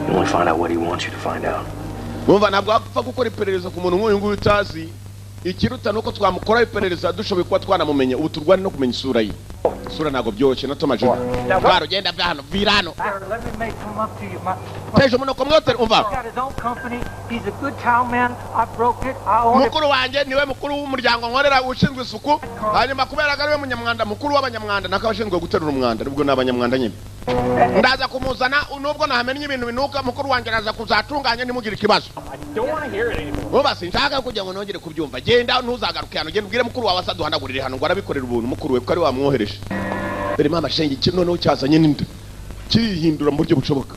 You only find out what he wants you to find out. Bumva, ntabwo wapfa gukora iperereza ku muntu nk'uyu nguyu utazi. Ikiruta ni uko twamukoraho iperereza dushoboye kuba twanamumenya. Ubu turwane no kumenya isura ye. Isura ntabwo byoroshye na Thomas Bwaro. Genda bwa hano, vira hano. There, let me make come up to you. My, Teje umunuko mwotere, umva. He's got his own company. He's a good town man. I broke it. I own it. Mukuru wanjye niwe mukuru w'umuryango nkorera ushinzwe isuku. Hanyuma kubera ko ariwe munyamwanda mukuru w'abanyamwanda, nako abashinzwe guterura umwanda, nubwo ni abanyamwanda nyine, ndaza kumuzana. Nubwo nahamennye ibintu binuka, mukuru wanjye araza kuzatunganya, ntimugire ikibazo. Don't want to hear it anymore. Uba sinshaka kugira ngo nongere kubyumva. Genda, ntuzagaruke hano. Genda ubwire mukuru wawe azaduhanagurire hano, ngo arabikorera ubuntu mukuru we kuko ari wamwohereje. Dore mama shenge iki noneho cyazanye n'inda, kirihindura mu buryo bushoboka.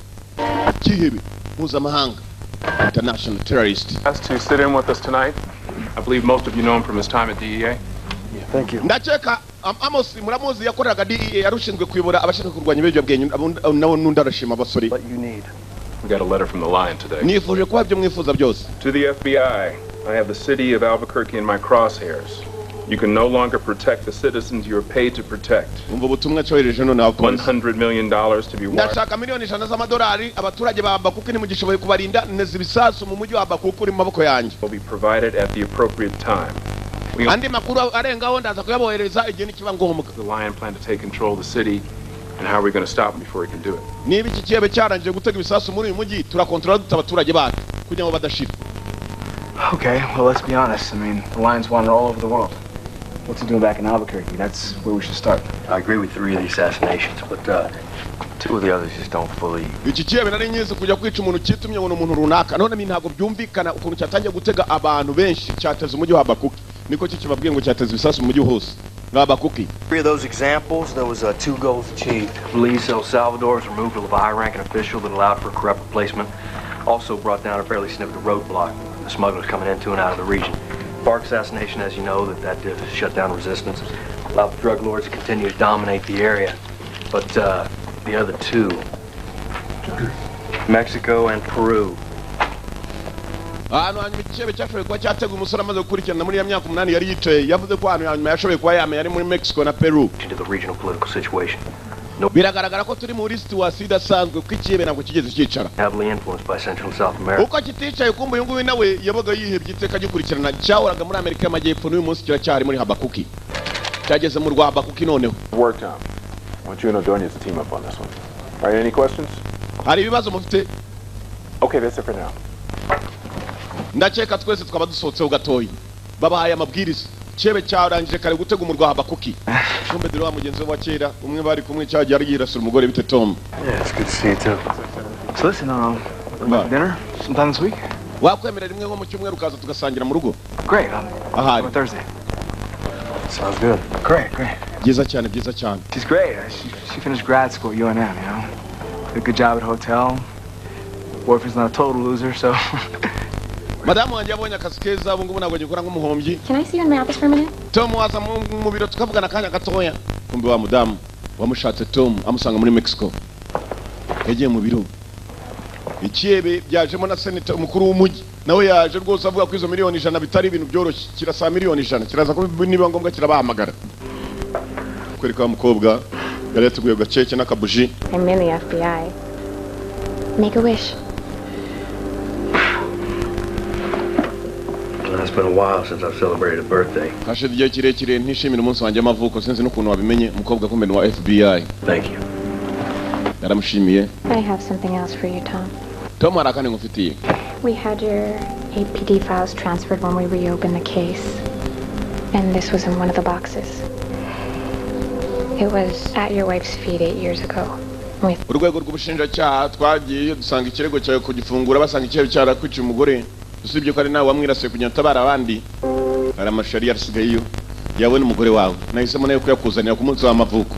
Kihebe mpuzamahanga, international terrorist. Asked to sit in with us tonight. I believe most of you know him from his time at DEA. Thank you. Ndakeka Amos muramuzi, yakoreraga DEA, yari ushinzwe kuyobora abashinzwe kurwanya ibiyobyabwenge. Nawe n'undi arashima abasore. What you need. We got a letter from the Lion today. Nifuje kuba ibyo mwifuza byose. To the FBI, I have the city of Albuquerque in my crosshairs. You can no longer protect the citizens you are paid to protect. Umva ubutumwa cyohereje none abapolisi. $100 million to be wired. Ndashaka miliyoni 100 z'amadolari. Abaturage ba Habakuki ntimugishoboye kubarinda. Neza ibisasu mu mujyi wa Habakuki uri mu maboko yanjye. Will be provided at the appropriate time. We Andi makuru arengaho ndaza kuyabohereza igihe nikiba ngombwa. The Lion plan to take control of the city, and how are we going to stop him before he can do it? Niba iki kihebe cyarangije gutega ibisasu muri uyu mujyi, turakontorora dute abaturage bacu kugira ngo badashira? Okay, well, let's be honest. I mean, the Lion's wanted all over the world. What's he doing back in Albuquerque? That's where we should start. I agree with three of the assassinations, but two of the others just don't fully. Iki kihebe nari nyizi kujya kwica umuntu cyitumye ngo ni umuntu runaka. None ntabwo byumvikana ukuntu cyatangiye gutega abantu benshi. Cyateze umujyi wa Habakuki, niko cyo kibabwiye ngo cyateze ibisasu mu mujyi hose wa Habakuki. Three of those examples, there was two goals achieved. Belize, El Salvador's removal of a high-ranking official that allowed for corrupt replacement also brought down a fairly significant roadblock. The smugglers coming into and out of the region. FARC assassination, as you know, that did shut down resistance, allowed the drug lords to continue to dominate the area. But the other two, Mexico and Peru, Ahantu hanyuma ikihebe cyashoboye kuba cyatega umusore amaze gukurikirana muri iyo myaka 8 yari yicaye, yavuze ko ahantu hanyuma yashoboye kuba yamenya ari muri Mexico na Peru. into the regional political situation. Biragaragara ko turi muri situation idasanzwe, kuko ikihebe ntabwo kigeze cyicara. Heavily influenced by Central and South America. Uko kiticaye, kumva uyu nguyu nawe yabaga yihebye iteka gikurikirana. Cyahoraga muri Amerika y'Amajyepfo, n'uyu munsi kiracyari muri Habakuki, cyageze mu rwa Habakuki noneho. Work, Tom. I want you and Ordonez to team up on this one. All right, any questions? Hari ibibazo mufite? Okay, that's it for now. Ndakeka twese twaba dusohotseho gatoya. Babahaye amabwiriza. Cyebe cyarangije kare gutega umurwa Habakuki. Kumbe dore wa mugenzi we wa kera umwe bari kumwe cyagiye ari yirasira umugore. Bite, Tom? Yeah, it's good to see you too. So listen, wanna go dinner sometime this week? Wakwemera rimwe nko mu cyumweru ukaza tugasangira mu rugo? Great. Ahari. On Thursday. Sounds good. Great, great. Byiza cyane, byiza cyane. She's great. She finished grad school at UNM. Did a good job at a hotel. Boyfriend's not a total loser, so. Madamu wanjye yabonye akazi keza, ubu ngubu ntabwo agikora nk'umuhombyi. Can I see you in my office for a minute? Tom, waza mu biro tukavugana akanya gatoya? Kumbe wa mudamu wamushatse Tom amusanga muri Mexico, yagiye mu biro. Ikihebe byajemo na seneta, umukuru w'umujyi nawe yaje rwose, avuga ko izo miliyoni 100 bitari ibintu byoroshye. Kirasaba miliyoni 100, kiraza ko niba ngombwa kirabahamagara. Kwereka wa mukobwa yari yateguye agakeke n'akabuji. I'm in the FBI. Make a wish. Well, it's been a while since I've celebrated a birthday. Hashize igihe kirekire ntishimira umunsi wanjye w'amavuko, sinzi n'ukuntu wabimenye. Umukobwa kumbe ni wa FBI. Thank you. Yaramushimiye. I have something else for you, Tom. Tom, hari akandi ngufitiye. We had your APD files transferred when we reopened the case. And this was in one of the boxes. It was at your wife's feet 8 years ago. With Urwego rw'ubushinjacyaha twagiye dusanga ikirego cyawe kugifungura, basanga ikirego cyarakwiciye umugore, usibye ko ari nawe wamwirasiye kugira ngo utabare abandi. Hari amashusho yari yarasigayeyo yawe n'umugore wawe. Nahisemo nayo kuyakuzanira ku munsi w'amavuko,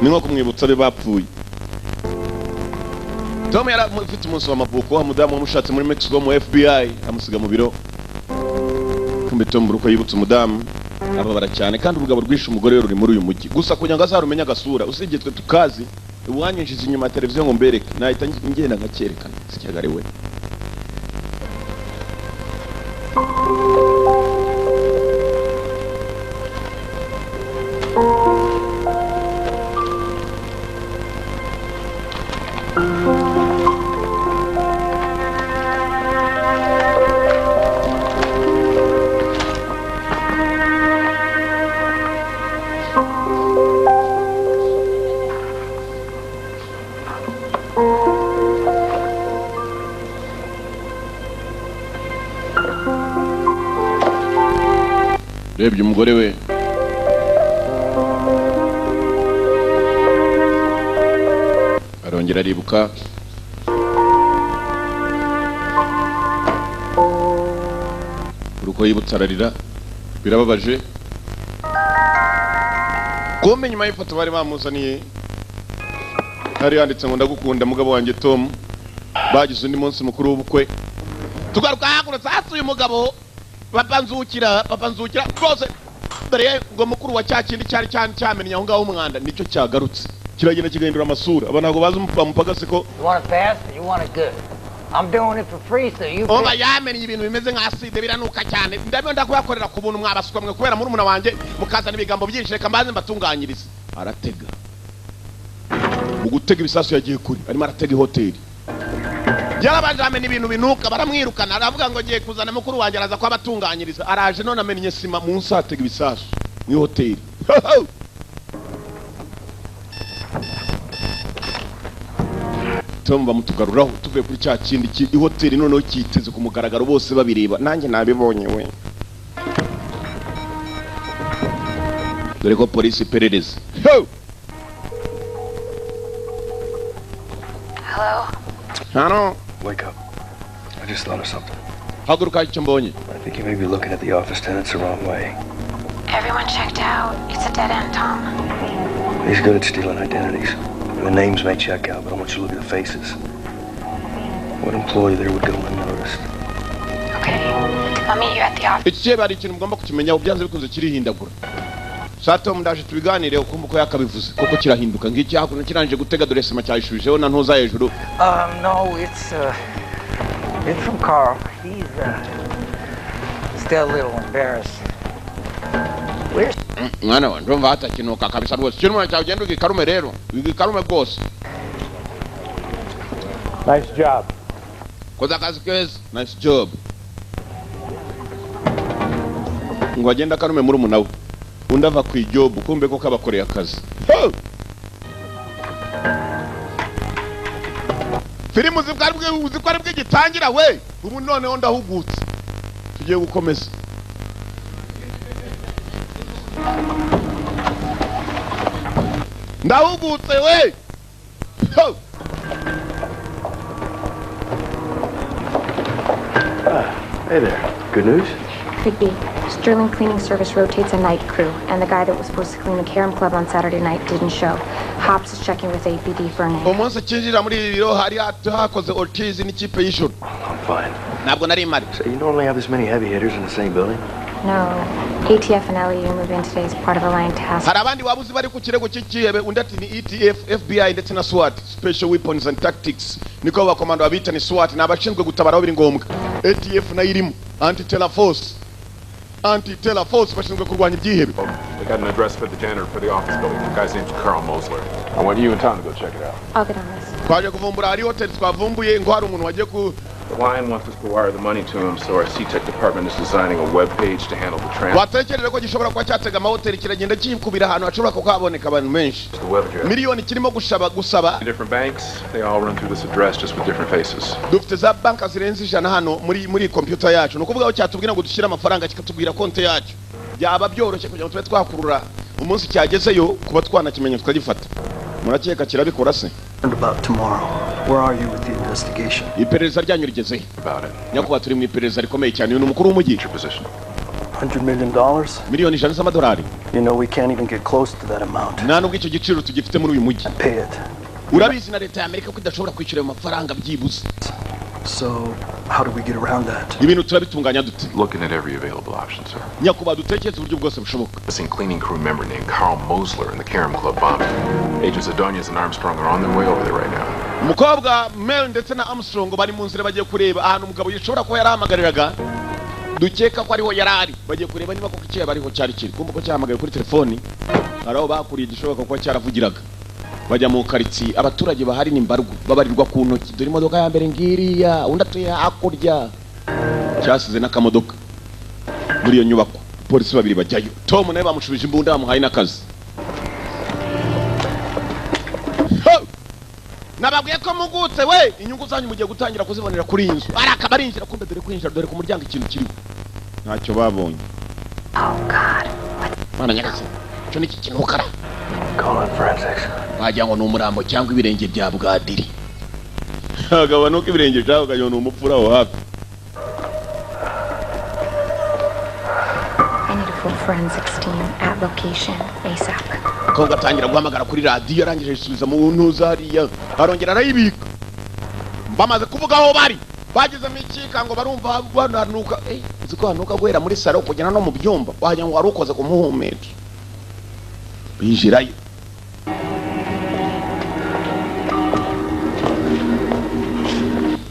ni nko kumwibutsa abe bapfuye. Tom yari afite umunsi w'amavuko, wa mudamu wamushatse muri Mexico mu FBI amusiga mu biro. Kumbe Tom buri uko yibutse umudamu. Ababara cyane, kandi urugabo rwishe umugore we ruri muri uyu mujyi. Gusa kugira ngo azarumenye agasura, usibye twe tukazi, uwanyinjiza inyuma ya televiziyo ngo mbereke, nahita ngenda nkacyerekana. Sicyagari we. Urebye umugore we, arongera aribuka uko yibutse, ararira. Birababaje. Kumbe nyuma y'ifoto bari bamuzaniye hari yanditse ngo: "Ndagukunda, mugabo wanjye Tom." Bagize undi munsi mukuru w'ubukwe. Tugaruka hakuno sasa, uyu mugabo Papa Nzukira, Papa Nzukira rwose, dore ngo mukuru wa cya kindi cyari cyamennye aho ngaho umwanda, nicyo cyagarutse kiragenda kigahindura amasura. Aba ntabwo bazi umupagasi ko You want it fast or you want it good? I'm doing it for free, so you Oba pick. yamennye ibintu bimeze nka acide, biranuka cyane. Ndabyo ndakubakorera ku buntu, mwabaswa mwe, kubera murumuna wanjye mukazana ibigambo byinshi. Reka mbanze mbatunganyirize. Aratega, mu gutega ibisasu yagiye kure, arimo aratega ihoteli. Yarabanje amena ibintu binuka, baramwirukana. Aravuga ngo ngiye kuzana mukuru wanjye, araza kubabatunganyiriza. Araje none amennye sima munsi, atega ibisasu mu ihoteli. Tom bamutugaruraho. Tuvuye kuri cya kindi ihoteli, noneho cyiteze ku mugaragaro, bose babireba. Nanjye nabibonye we. Dore ko polisi iperereza. Ho! Hello? Hano. Wake up. I just thought of something. Haguruka, icyo mbonye. I think you may be looking at the office tenants the wrong way. Everyone checked out. It's a dead end, Tom. He's good at stealing identities. The names may check out, but I want you to look at the faces. What employee there would go unnoticed? Okay. I'll meet you at the office. Iki kibe hari ikintu mugomba kukimenya, byanze bikunze kirihindagura. Sa Tom, ndaje tubiganire. Ukumva uko yakabivuze koko kirahinduka. Ngiki hakuno kirangije gutega, dore sima cyayishubijeho na ntuza hejuru. No, it's from Carl. He's still a little embarrassed. We're Mwana wa, ndumva hatakinuka kabisa rwose. Ikintu umuntu cyawe, ugenda ugikarume rero, ugikarume rwose. Nice job. Koza akazi keza, nice job. Ngo agende akarume muri we, undi ava ku ijob, kumbe ko kabakoreye akazi. Ho! Filimu uzi ko ari bwe gitangira we. Ubu noneho ndahugutse, tugiye gukomeza. Ndahugutse we. Ho! Hey there. Good news? Could be. Sterling Cleaning Service rotates a night crew, and the guy that was supposed to clean the Karam Club on Saturday night didn't show. Hops is checking with APD for a name. Umunsi kinjira muri ibi biro hari hakoze Ortiz n'ikipe y'ijoro. I'm fine. Ntabwo nari mpari. So you normally have this many heavy hitters in the same building? No. ATF and LEU move in today as part of a line task. Hari abandi waba uzi bari ku kirego cy'ikihebe? Undi ati ni ATF, FBI ndetse na SWAT, Special Weapons and Tactics, niko abakomando babita. Ni SWAT, ni abashinzwe gutabara aho biri ngombwa. ATF nayo irimo, Anti-Terror Force, Anti-Terror Force, bashinzwe kurwanya ibyihebe. They got an address for the janitor for the office building. The guy's name's Carl Mosler. I want you and Tom to go check it out. I'll get on this. Twaje kuvumbura hari hoteli twavumbuye ngo hari umuntu wagiye ku The Lion wants us to wire the money to him, so our C-Tech department is designing a web page to handle the transfer. Watekereje ko gishobora kuba cyatega amahoteli, kiragenda kikubira ahantu hashobora kuba haboneka abantu benshi. The web address. Miliyoni kirimo gusaba gusaba. Different banks, they all run through this address, just with different faces. Dufite za banka zirenze 100 hano muri computer yacu. Ni ukuvuga aho cyatubwira ngo dushyire amafaranga, kikatubwira konti yacyo, byaba byoroshye kugira ngo tube twakurura umunsi cyagezeyo, kuba twanakimenya tukagifata. Murakeka kirabikora se? About tomorrow. Where are you with the investigation? Iperereza ryanyu rigeze he? Nyakubahwa, turi mu iperereza rikomeye cyane. Uyu ni umukuru w'umujyi. $100 million? Miliyoni 100 z'amadolari. You know we can't even get close to that amount. Nta nubwo icyo giciro tugifite muri uyu mujyi. Pay it. Urabizi na leta ya Amerika ko idashobora kwishyura ayo mafaranga byibuze. So How do we get around that? Ibintu turabitunganya dute? Looking at every available option, sir. Nyakubahwa, dutekereze uburyo bwose bushoboka. Missing cleaning crew member named Carl Mosler in the Karam Club bombing. Agents Adonias and Armstrong are on their way over there right now. Umukobwa Mel ndetse na Armstrong bari mu nzira, bagiye kureba ahantu umugabo yashobora kuba yarahamagariraga. Dukeka ko ariho yari ari. Bagiye kureba niba koko icyo ariho cyari kiri kumva ko cyahamagaye kuri telefoni. Hari aho bakuriye gishoboka kuba cyaravugiraga. Bajya mu karitsiye, abaturage bahari ni mbarwa, babarirwa ku ntoki. Dore imodoka ya mbere ngiriya, undi atuye hakurya, cyasize n'akamodoka muri iyo nyubako. Polisi babiri bajyayo. Tom nawe bamushubije imbunda, bamuhaye n'akazi. Ho! Nababwiye ko mugutse we, inyungu zanyu mugiye gutangira kuzibonera kuri iyi nzu. Arakaba arinjira, kumbe dore kwinjira, dore ku muryango ikintu kiriho, ntacyo babonye. Oh, God. Mana nyagasani, cyo ni iki kinukara? Call in forensics. Wagira ngo ni umurambo cyangwa ibirenge bya bwadiri. Agaba nuko ibirenge byabo ukagira ngo ni umupfura aho hafi. I need a full forensics team at location ASAP. Umukobwa atangira guhamagara kuri radiyo, arangije ayisubiza mu ntuza hariya, arongera arayibika. Bamaze kuvuga aho bari, bagezemo ikikango, barumva bananuka. Uzi ko hanuka guhera muri salo kugera no mu byumba, wagira ngo wari ukoze ku muhumetso. Binjirayo.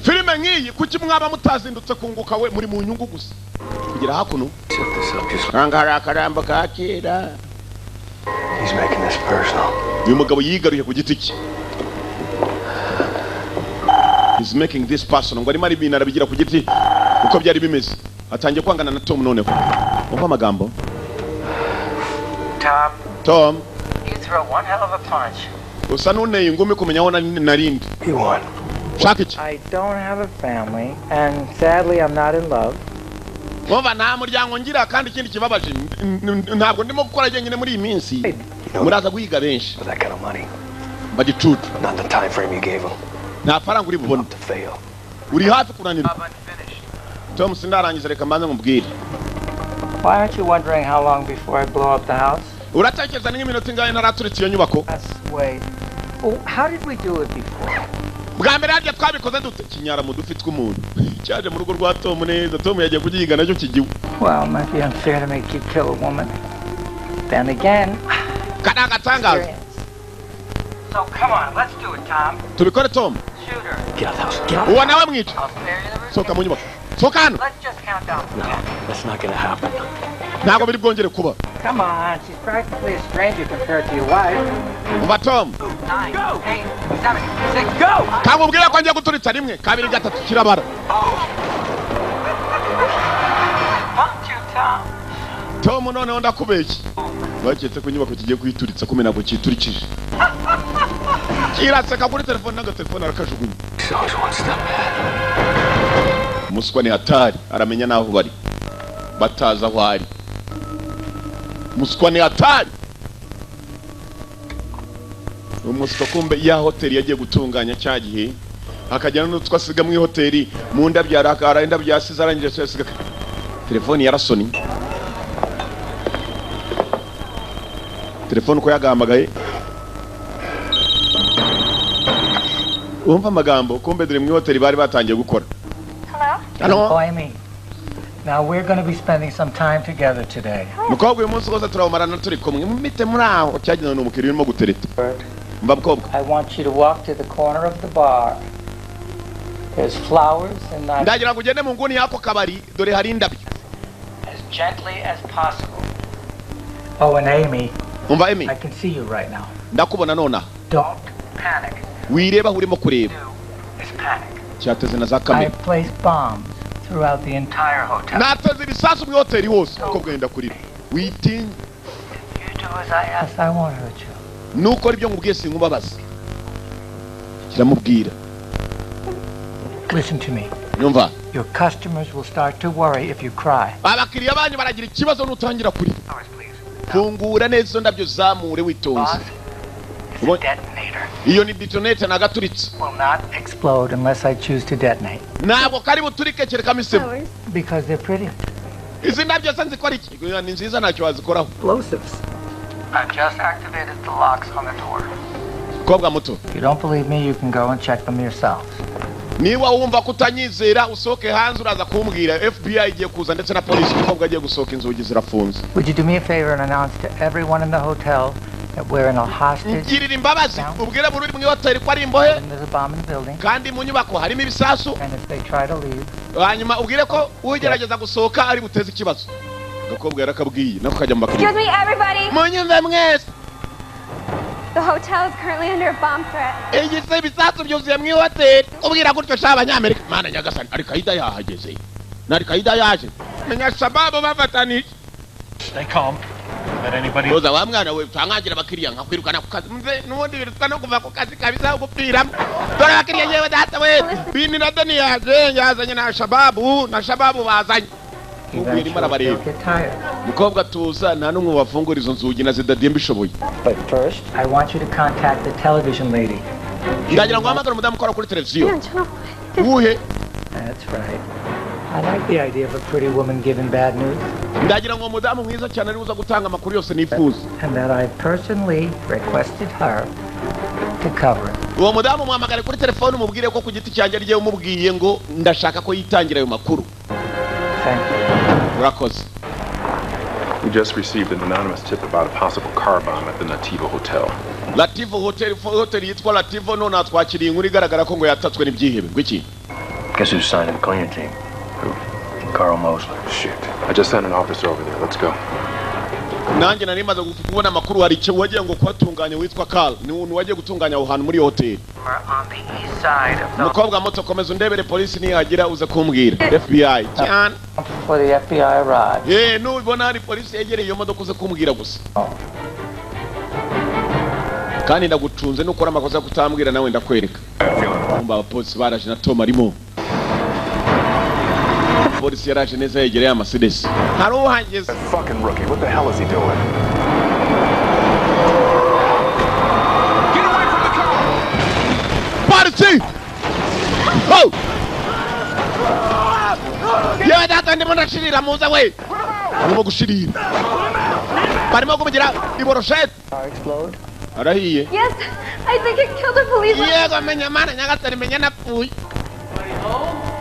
Filime nk'iyi kuki mwaba mutazindutse kunguka we? Muri mu nyungu gusa kugera hakuno. Set this up just. Aha hari akarambo ka kera. He's making this personal. Uyu mugabo yigaruye ku giti cye. He's making this personal, ngo arimo ari ibintu arabigira ku giti uko byari bimeze. Atangiye kwangana na Tom noneho. Umva amagambo. Tom, Tom, you throw one hell of a punch. Usa n'unteye ingumi kumenya aho narindi. You want? Shaka iki? I don't have a family, and sadly, I'm not in love. Mwumva, nta muryango ngira, kandi ikindi kibabaje, ntabwo ndimo gukora jyenyine muri iyi minsi, muraza guhiga benshi. For that kind of money. Bagicucu. Not in the time frame you gave him. Nta faranga uri bubone. To fail. Uri hafi kunanirwa, Tom. Sindarangiza, reka mbanze nkubwire. Why aren't you wondering how long before I blow up the house? Uratekereza ni nk'iminota ingahe ntaraturitse iyo nyubako? Let's wait. Oh, how did we do it before? Bwa mbere harya twabikoze dute? Kinyara mu dufi tw'umuntu cyaje mu rugo rwa Tom neza. Tom yagiye kugihiga nacyo kigiwe. Well, it might be unfair to make you kill a woman. Then again, Kari agatangaza. experience. So come on, let's do it, Tom. Tubikore, Tom. Shoot her. Get out of the house. Get out. Uwo nawe mwica. I'll spare you the Sohoka mu nyubako, sohoka hano. Let's just count down from No, 10. that's not gonna happen. Ntabwo biri bwongere kuba. Come on, she's practically a stranger compared to your wife. Umva, Tom. 9, 8, 7, 6, go! Kamubwira ko ngiye guturitsa. Rimwe, kabiri, gatatu, kirabara. Punked you, Tom. Tom, noneho ndakubeshye. Baketse ko inyubako kigiye kuyituritsa, kumena ntabwo cyiturikije. Kiraseka kuri telefone, n'agatelefone arakajugunya. He's always one step ahead. Umuswa ni hatari, aramenya n'aho bari batazi aho ari. Umuswa ni hatari. Umuswa kumbe ya hoteli yagiye gutunganya cya gihe, akajyana n'utwo asiga mu ihoteli mu ndabyo, arakara indabyo yasize, arangije asiga telefoni. Yarasoni telefone uko yagahamagaye. Wumva amagambo, kumbe dore mu ihoteli bari batangiye gukora. Hello? Hano. Oh, Amy. Now we're going to be spending some time together today. Mukobwa, uyu munsi wose turawumarana turi kumwe. Mumite muri aho cyagenewe. Ni umukiriya urimo gutereta. Mba mukobwa. I want you to walk to the corner of the bar. There's flowers and I Ndagira ngo ugende mu nguni y'ako kabari, dore hari indabyo. As gently as possible. Oh, and Amy, Umva, Amy. I can see you right now. Ndakubona nonaha. Don't panic. Wireba aho urimo kureba. Is panic. Cyateze na za kamera. I've placed bombs throughout the entire hotel. Nateze ibisasu mu hoteli hose. Uko bwenda kurira, witinya. You do as I ask, I won't hurt you. Nukora ibyo nkubwiye sinkubabaza, kiramubwira. Listen to me. Nyumva. Your customers will start to worry if you cry. Abakiriya banyu baragira ikibazo nutangira kurira. Fungura neza izo ndabyo, zamure witonze. Iyo ni detonate, nagaturitse. Will not explode unless I choose to detonate. Ntabwo kari buturike kereka misemo. Because they're pretty. Izi ndabyo se nzikora iki? Ni nziza, ntacyo wazikoraho. Explosives. I've just activated the locks on the door. Mukobwa muto. If you don't believe me, you can go and check them yourselves. Niba wumva ko utanyizera, usohoke hanze, uraza kumbwira. FBI igiye kuza ndetse na polisi. Umukobwa agiye gusohoka, inzugi zirafunze. Would you do me a favor and announce to everyone in the hotel that we're in a hostage? Ngirira imbabazi, ubwire buri uri mu ihoteli ko ari imbohe. And there's a bomb in the building. Kandi mu nyubako harimo ibisasu. And if they try to leave, Hanyuma ubwire ko ugerageza gusohoka ari buteze ikibazo. Agakobwa yarakabwiye, nako kajya mu bakiriya. Excuse me, everybody. Munyumve mwese. The hotel is currently under a bomb threat. Igise ibisasu byuzuye mu ihoteli. Ubwira gutyo sha abanyamerika. Mana nyagasani, Alikaida yahageze na Alikaida yaje, menya Shababu bafatanije. Stay calm. Let anybody. Roza wa mwana we, utangangira abakiriya nkakwirukana ku kazi. Mve n'ubundi biruta no kuva ku kazi kabisa gupfiramo. Dore abakiriya, yewe data we, Bin Laden yaje, yazanye na Shababu, na Shababu bazanye. Ubwo irimo eventually arabareba. they'll get tired. Mukobwa tuza, nta n'umwe wafungura izo nzugi na zidadiye mbishoboye. But first, I want you to contact the television lady. Ndagira ngo uhamagare umudamu ukora kuri televiziyo. Yeah, Channel Uwuhe? That's right. I like the idea of a pretty woman giving bad news, Ndagira ngo umudamu mwiza cyane ari uza gutanga amakuru yose nifuza. and that I personally requested her to cover it. Uwo mudamu muhamagare kuri telefone, umubwire ko ku giti cyanjye ariye umubwiye ngo ndashaka ko yitangira ayo makuru. Thank you. Urakoze. We just received an anonymous tip about a possible car bomb at the Nativo Hotel. Lativo Hotel, hotel yitwa Lativo, none twakiriye inkuru igaragara ko ngo yatatswe n'ibyihebe. Ngwiki? Guess who's signing the cleaning team? Who? Carl Mosler. Shit. I just sent an officer over there. Let's go. Nanjye nari maze kubona amakuru, hari icyo wagiye ngo kuhatunganya witwa Carl, ni umuntu wagiye gutunganya aho hantu muri iyo hoteli. We're on the east side of the Umukobwa muto, komeza undebere polisi nihagira uze kumbwira. FBI cyane. Before the FBI arrives. Nubona hari polisi yegereye iyo modoka uze kumbwira gusa. Kandi ndagucunze, nukora amakosa yo kutambwira nawe ndakwereka. Kumva abapolisi baraje na Tom arimo. Polisi yaraje neza yegereye ya Mercedes. Hari uhageze. That fucking rookie. What the hell is he doing? Get away from the car! Polisi! Oh! Yewe data, ndimo ndashirira, muze we. Arimo gushirira. Barimo kumugira iboroshete. Car explode? Arahiye. Yes, I think it killed a police officer. Yego, menya mana nyagasani, menya napfuye.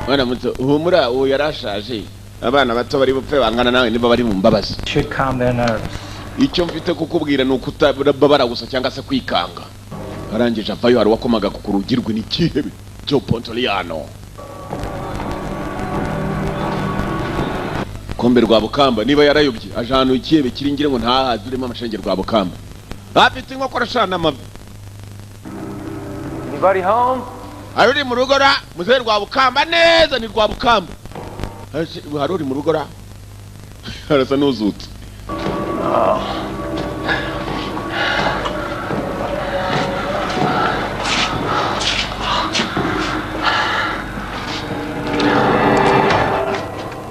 Mwana muto, humura, uwo yarashaje. Abana bato bari bupfe bangana nawe niba bari mu mbabazi. Should calm their nerves. Icyo mfite kukubwira ni ukutababara gusa cyangwa se kwikanga. Arangije avayo, hari uwakomaga ku rugi rwe, n'ikihebe Joe Pontoliano. Kombe Rwabukamba niba yarayobye aje ahantu ikihebe kiri, ngire ngo ntahazi urimo amashenge. Rwabukamba afite inkokora ashana amavi. Anybody home? Hari uri mu rugo ra? Muzehe Rwabukamba neza ni Rwabukamba. Hari uri mu rugo ra? Arasa n'uzutse. Oh.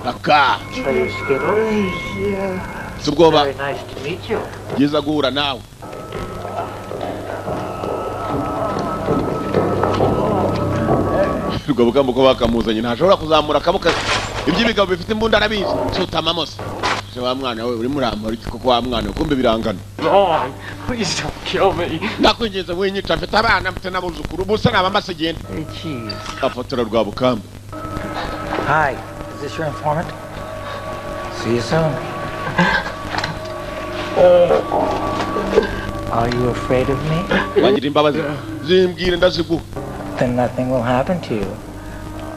Aka. Are you Skittles? Yeah. Si ubwoba. Very nice to meet you. Byiza guhura nawe. Rwabukamba ko bakamuzanye ntashobora kuzamura akaboko, iby'ibigabo bifite imbunda arabizi. Sutamamo se. Se wa mwana we, urimo urampora iki koko wa mwana we? Kumbe birangana. Long. Please don't kill me. Ndakwinginze winyica, mfite abana, mfite n'abuzukuru, ubusa naba mbase. Genda. Hey, cheese. Afotora Rwabukamba. Hi, is this your informant? See you soon. Are you afraid of me? Wagira imbabazi zimbwire ndaziguha. Then nothing will happen to you.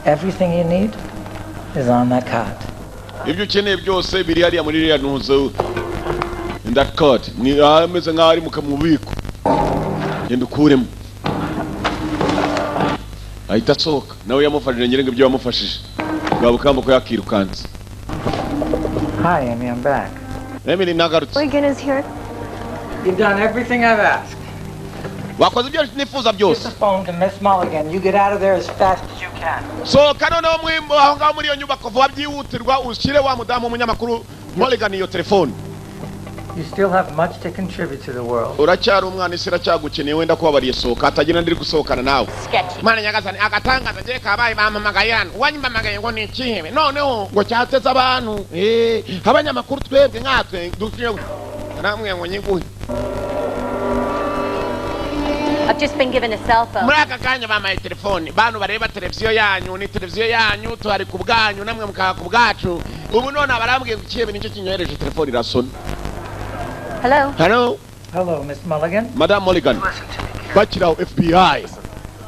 Everything you need is on that card. Ibyo ukeneye byose biri hariya muri iriya ntuzo, in that card. Ni ameze nk'aho ari mu bubiko, genda ukuremo. Ahita asohoka, nawe yamufashije, ngira ngo ibyo yamufashije Rwabukamba ko yakirukanse. Hi, Amy, I'm back. Emily, nagarutse. Regan is here. You've done everything I've asked. Wakoze ibyo nifuza Give byose. the phone to Miss Mulligan. You get out of there as fast as you can. Sohoka noneho mwimbo aho ngaho muri iyo nyubako vuba byihutirwa, ushyire wa mudamu w'umunyamakuru Morgan iyo telefone. You still have much to contribute to the world. Uracyari umwana, isi iracyagukeneye. Wenda kubabariye, sohoka hatagira ndiri gusohokana nawe. Sketchy. Mana nyagasani, agatangaza ngiye kabaye, bampamagaye hano. Uwanympamagaye ngo ni ikihebe, noneho ngo cyateze abantu. Abanyamakuru twebwe nkatwe dukwiye namwe ngo nyiguhe. A I've just been given a cell phone. Muri aka kanya bampaye telefoni. Bantu bareba televiziyo yanyu, ni televiziyo yanyu, tuhari ku bwanyu, namwe mukaha ku bwacu. Ubu none barambwiye ngo ikihebe nicyo kinyohereje telefoni, irasona. Hello? Hello. Hello, Miss Mulligan. Madam Mulligan, bakiraho FBI,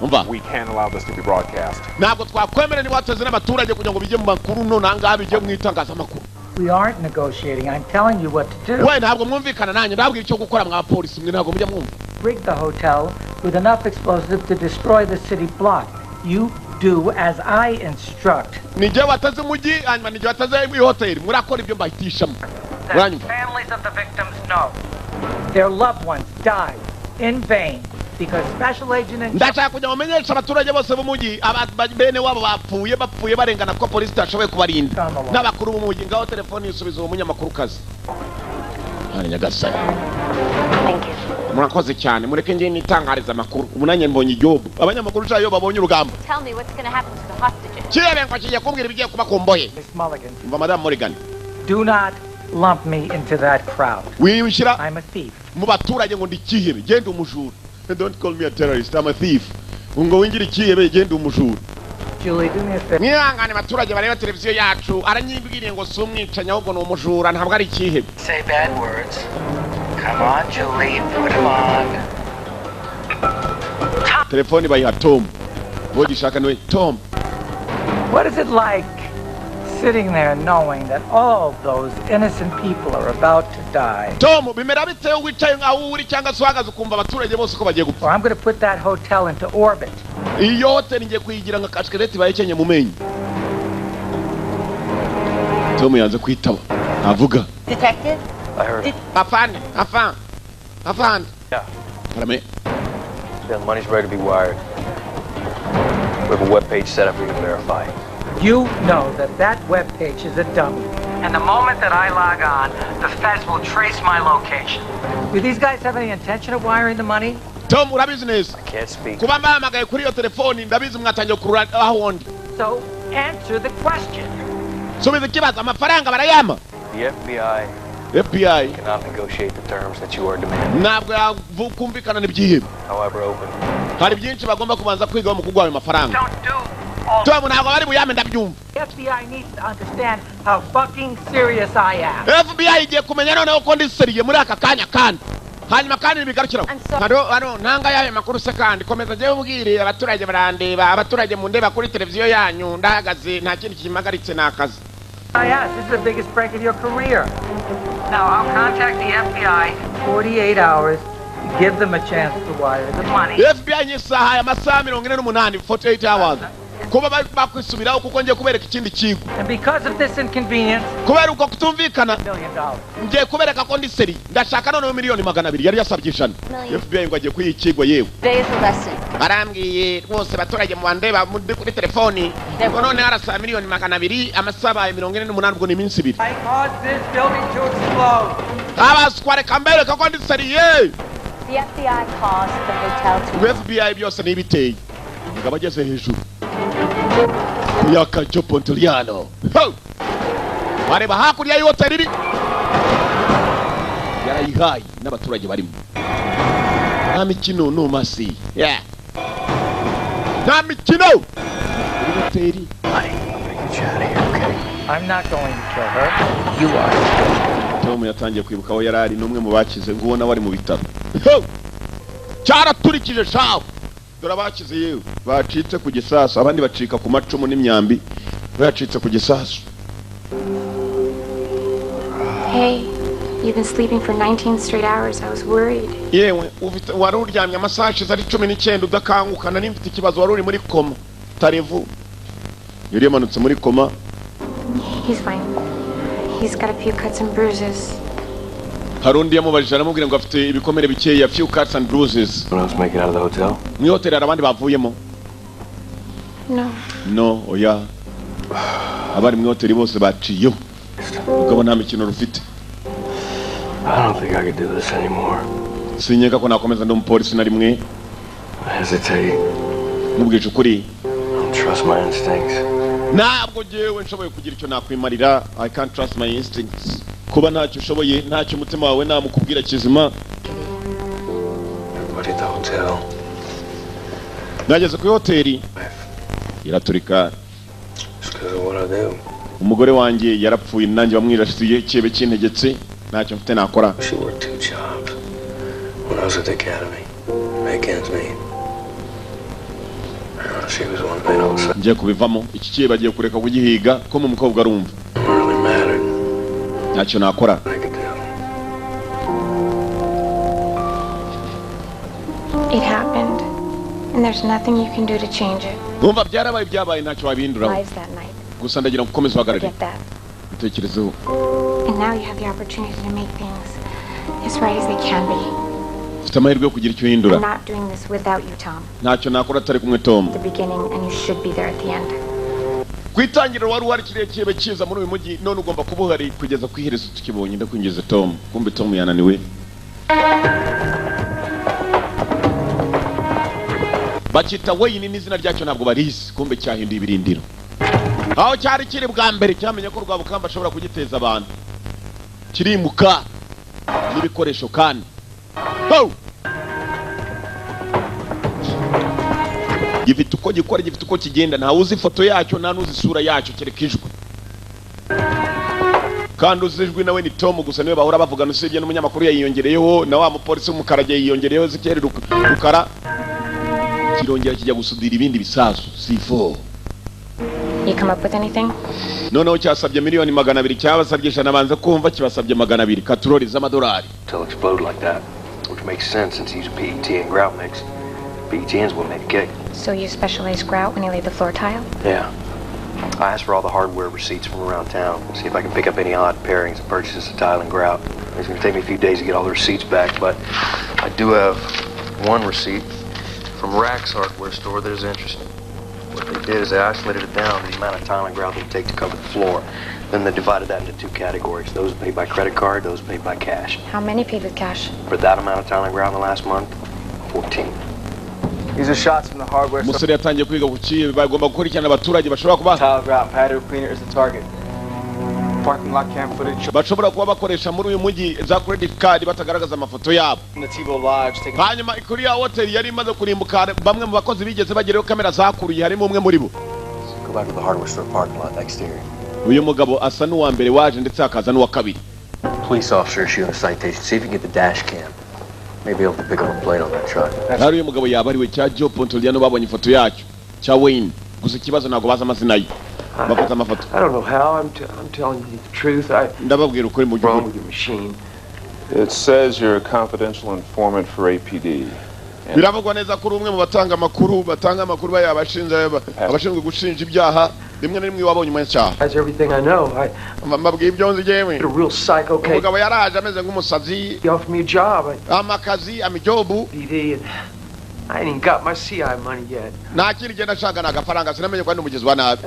umva. We can't allow this to be broadcast. Ntabwo twakwemera niba wateze n'abaturage kugira ngo bijye mu makuru none ahangaha, bijye mu itangazamakuru. We aren't negotiating. I'm telling you what to do. We ntabwo mwumvikana nanjye, ndabwira icyo gukora. Mwa polisi mwe, ntabwo mujya mwumva. Rig the hotel with enough explosive to destroy the city block. You do as I instruct. Nijye wateze umujyi, hanyuma nijye wateze ihoteli, murakora ibyo mbahitishamo, muranyumva? Families of the victims know their loved ones died in vain because special agent in Ndashaka kugira ngo menyeshe abaturage bose b'umujyi bene wabo bapfuye, bapfuye barengana ko polisi itashoboye kubarinda n'abakuru b'umujyi. Ngaho telefoni yisubiza uwo munyamakuru kazi hano. Nyagasani. Thank you. Murakoze cyane, mureke njye nitangariza amakuru. Ubu nanjye mbonye igihugu abanyamakuru shayo iyo babonye urugamba. Tell me what's going to happen to the hostages. Kirebe ngo kigiye kumbwira ibigiye kuba ku mbohe. Miss Mulligan, Umva, Madamu Morgan. do not lump me into that crowd. Wishyira I'm a thief. mu baturage ngo ndi ikihebe, genda umujura. Don't call me a terrorist, I'm a thief. Ngo wingire ikihebe, genda umujura. Julie, do me a favor. Mwihangane abaturage bareba televiziyo yacu, aranyibwiriye ngo si umwicanyi ahubwo ni umujura, ntabwo ari ikihebe. Say bad words. Come on, Julie, put 'em on. Telefoni bayiha Tom, uwo gishaka niwe Tom. What is it like sitting there knowing that all those innocent people are about to die? Tom, bimera bite iyo wicaye aho uri cyangwa se uhagaze ukumva abaturage bose ko bagiye gupfa? Or I'm going to put that hotel into orbit. Iyo hoteli ngiye kuyigira nka kashikareti bahekenye mu menyo. Tom yanze kwitaba, avuga. Detective? I heard. Afande, afande, afande. Yeah. Karame. The money's ready to be wired. We have a web page set up for you to verify. You know that that web page is a dummy. And the moment that I log on, the feds will trace my location. Do these guys have any intention of wiring the money? Tom, urabizi neza I can't speak. kuba mbahamagaye kuri iyo telefoni, ndabizi mwatangiye kurura aho ndi. So answer the question. Subiza ikibazo, amafaranga barayama? The FBI FBI cannot negotiate the terms that you are demanding. ntabwo yakumvikana n'ibyihebe. However open. Hari byinshi bagomba kubanza kwigaho mu kuguha ayo mafaranga. Don't do all. Tom, ntabwo bari buyame, ndabyumva. The FBI needs to understand how fucking serious I am. FBI igiye kumenya noneho ko ndi sérieux muri aka kanya, kandi hanyuma kandi ntibigarukiraho. Haro haro, ntanga yayo makuru se kandi komeza njyewe ubwire abaturage barandeba. Abaturage mundeba kuri televiziyo yanyu, ndahagaze, nta kindi kimpagaritse, ni akazi. I asked, this is the biggest break of your career. Now, I'll contact the FBI 48 hours to give them a chance to wire the money. FBI nyisaha amasaha 48, 48 hours, kuba bakwisubiraho kuko ngiye kubereka ikindi kigo. And because of this inconvenience, Kubera uko kutumvikana, $1 million. ngiye kubereka ko ndi sérieux. Ndashaka noneho 200 miliyoni, yari yasabye 100. Million. FBI ngo agiye kuyiha ikigo yewe. Today is a lesson. Arambwiye rwose, abaturage mubandeba muri kuri telefoni, ngo none arasaba 200 miliyoni, amasaha abaye 48, ubwo ni iminsi 2. I caused this building to explode. Abaswa, reka mbereka ko ndi sérieux. The FBI caused the hotel to Ngo FBI byose nibiteye. Ngo abageze hejuru kuyaka Joe Pontoliano. Ho! Wareba hakurya y'ihoteli iri yarayihaye n'abaturage barimo. Nta mikino, no mercy. Yeah. Nta mikino muri hoteli. I'm not going to kill her. You are. Tom yatangiye kwibuka aho yari ari n'umwe mu bakize, ngo ubona bari mu bitaro. Ho! Cyaraturikije shawe, dore abakize yewe bacitse ku gisasu, abandi bacika ku macumu n'imyambi, bacitse ku gisasu. Hey, you've been sleeping for 19 straight hours. I was worried. Yewe ufite wari uryamye amasaha ashize ari 19 udakanguka, nari mfite ikibazo, wari uri muri koma tarevu, yari yamanutse muri koma. He's fine. He's got a few cuts and bruises. Hari undi yamubajije, aramubwira ngo afite ibikomere bikeya, few cuts and bruises. Anyone else make it out of the hotel? Mu ihoteli hari abandi bavuyemo? No. No, oya, abari mu ihoteli bose baciyeho, ubwo nta mikino rufite. I don't think I could do this anymore. Sinkeka ko nakomeza ndi umupolisi na rimwe. I hesitate. Nkubwije ukuri, I don't trust my instincts. ntabwo ngewe nshoboye kugira icyo nakwimarira. I can't trust my instincts. Kuba ntacyo ushoboye, ntacyo umutima wawe namukubwira kizima. Everybody at the hotel. Nageze kuri hoteli iraturika. It's because of what I do. Umugore wanjye yarapfuye, nanjye bamwirasiye, cyebe kintegetse, ntacyo mfite nakora. She worked two jobs when I was at the academy. Make ends meet. She was one thing all the Ngiye kubivamo. Iki kiye bagiye kureka kugihiga ko mu mukobwa arumva really mattered. Ntacyo nakora. I could do. It happened, and there's nothing you can do to change it. Numva byarabaye, byabaye, ntacyo wabihinduraho. Lives that night. Gusa ndagira ngo ukomeze uhagarare. Forget that. Bitekerezeho. And now you have the opportunity to make things as right as they can be. Ufite amahirwe yo kugira icyo uhindura. I'm not doing this without you, Tom. Ntacyo nakora atari kumwe, Tom. At the beginning, and you should be there at the end. Ku itangiriro wari uhari kiriya kibe kiza muri uyu mujyi, none ugomba kuba uhari kugeza ku iherezo tukibonye. Ndakwinjiza, Tom. Kumbe Tom yananiwe. Bakita Wayne n'izina ryacyo ntabwo barizi. Kumbe cyahinduye ibirindiro aho cyari kiri bwa mbere, cyamenye ko Rwabukamba ashobora kugiteza abantu, kirimuka n'ibikoresho kandi. Ho! Gifite uko gikora, gifite uko kigenda, ntawe uzi ifoto yacyo, nta n'uzi isura yacyo kereka ijwi. Kandi uzi ijwi nawe ni Tom gusa, niwe bahora bavugana, usibye n'umunyamakuru yayiyongereyeho na wa mupolisi w'umukara yiyongereyeho zikeri rukara. Kirongera kijya gusudira ibindi bisasu C4. You come up with anything? Noneho cyasabye miliyoni 200, cyabasabye 100, banze kumva, kibasabye 200 katurori z'amadolari. Till explode like that, which makes sense since he's a PET and grout mix. PETN's what made it kick. So you specialized grout when you laid the floor tile? Yeah. I asked for all the hardware receipts from around town, see if I can pick up any odd pairings of purchases of tile and grout. It's gonna take me a few days to get all the receipts back, but I do have one receipt from Rack's hardware store that is interesting. What they did is they isolated it down to the amount of tile and grout they'd take to cover the floor. Then they divided that into two categories, those paid by credit card, those paid by cash. How many paid with cash? For that amount of tile and grout in the last month, 14. These are shots from the hardware store. Umusore yatangiye kwiga ku kibe bagomba gukurikirana abaturage bashobora kuba Tile, grout, and patio cleaner is the target. Parking lot cam footage bashobora kuba bakoresha muri uyu mujyi za credit card batagaragaza amafoto yabo. from the Tebow Lodge taken Hanyuma kuri ya hoteli yari imaze kurimbuka, bamwe mu bakozi bigeze bagerayo, kamera zakuruye, harimo umwe muri bo. Go back to the hardware store parking lot exterior. Uyu mugabo asa n'uwa mbere waje, ndetse hakaza n'uwa kabiri. Police officer issuing a citation. See if you can get the dash cam. May be able to pick up a plate on that truck. Hari uyu mugabo yaba ari we cya Joe Pontoliano babonye ifoto yacyo cya Wayne, gusa ikibazo ntabwo bazi amazina ye, bafata amafoto. I don't know how. I'm telling you the truth. I Ndababwira ukuri mu wrong gihugu. with your machine. It says you're a confidential informant for APD. Biravugwa neza ko uri umwe mu batanga amakuru, batanga amakuru baya abashinzwe gushinja ibyaha, rimwe na rimwe wabonye umunyacyaha. That's everything I know. I Mbabwiye ibyo nzi jyewe. a real psycho case. Umugabo yaraje ameze nk'umusazi. He offered me a job at Amakazi amijobu. PD, and I ain't even got my CI money yet. Nta kindi genda nshaka ni agafaranga, sinamenye ko ari n'umugizi wa nabi.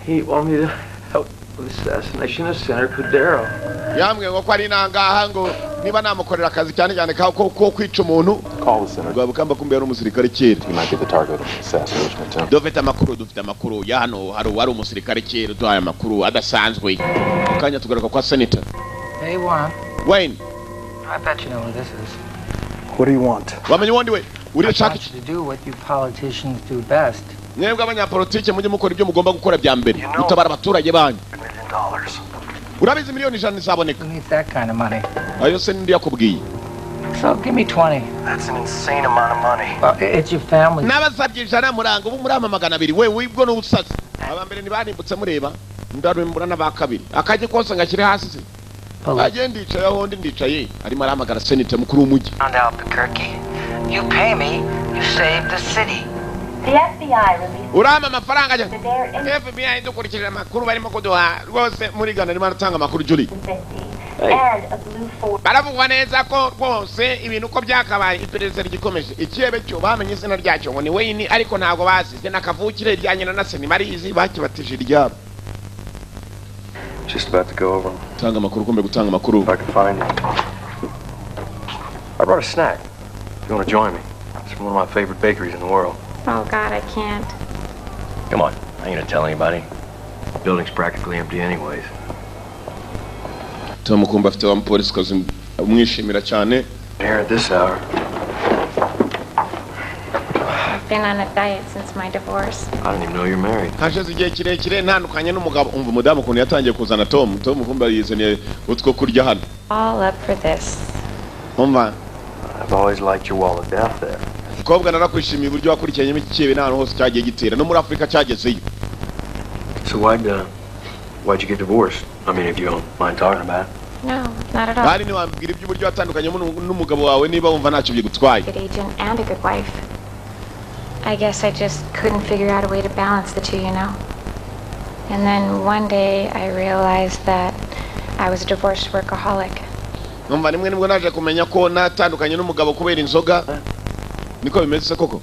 He wanted me to help with the assassination of Senator Cordero. Yambwiye ngo ko ari nangaha, ngo niba namukorera akazi, cyane cyane ko kwica umuntu. Call the senator. Rwabukamba kumbe yari umusirikare kera. He might be the target of an assassination attempt. Dufite amakuru, dufite amakuru ya hano, hari uwari umusirikare kera uduhaye amakuru adasanzwe. Mu kanya tugaruka kwa senator. Hey, Juan. Wayne. I bet you know who this is. What do you want? Wamenye uwundi we I urashaka? want you to do what you politicians do best. Mwebwe abanyapolitike mujye mukora ibyo mugomba gukora bya mbere, gutabara abaturage banyu. Urabizi miliyoni 100 izaboneka. Who needs that kind of money? Ayo se nindi yakubwiye? So give me 20. That's an insane amount of money. Well, it's your family. N'abasabye 100 muranga ubu muri ama 200, we wibwo n'ubusazi. Aba mbere ntibarimbutse mureba, ndarumbura n'aba kabiri akajye kose ngashyire hasi se agende. Ndicaye aho ndi ndicaye, arimo arahamagara senator mukuru w'umujyi. Found Albuquerque. You pay me, you save the city. The FBI released Urampa amafaranga ajya their FBI dukurikije amakuru barimo kuduha rwose muri Ghana, arimo aratanga amakuru Julie. and a blue Ford. Baravugwa neza ko rwose ibintu uko byakabaye, iperereza rigikomeje. Ikirebe cyo bamenye izina ryacyo ngo ni Wayne, ariko ntabwo bazi izina kavukire rya nyina na se, ntibarizi, bakibatije iryabo. Just about to go over 'em. Gutanga amakuru, kumbe gutanga amakuru. If I can find it. I brought a snack. If you want to join me. It's from one of my favorite bakeries in the world. Oh, God, I can't. Come on. I ain't gonna tell anybody. The building's practically empty anyways. Tom kumva afite wa mupolisikazi umwishimira cyane. Here at this hour. Been on a diet since my divorce. I didn't even know you're married. Hashize igihe kirekire ntandukanye n'umugabo. Umva umudamu ukuntu yatangiye kuzana Tom. Tom kumba yizaniye utwo kurya hano. All up for this. Umva. I've always liked your wall of death there. Mukobwa narakwishimiye uburyo wakurikiranyemo iki kibe n'ahantu hose cyagiye gitera no muri Afurika cyagezeyo. So why'd you get divorced? I mean, if you don't mind talking about it. No, not at all. Bari niwambwira iby'uburyo watandukanyemo n'umugabo wawe niba wumva ntacyo byigutwaye. Good agent and a good wife. I guess I just couldn't figure out a way to balance the two, you know. And then one day I realized that I was a divorced workaholic. Numva nimwe nibwo naje kumenya ko natandukanye n'umugabo kubera inzoga. Niko bimeze koko?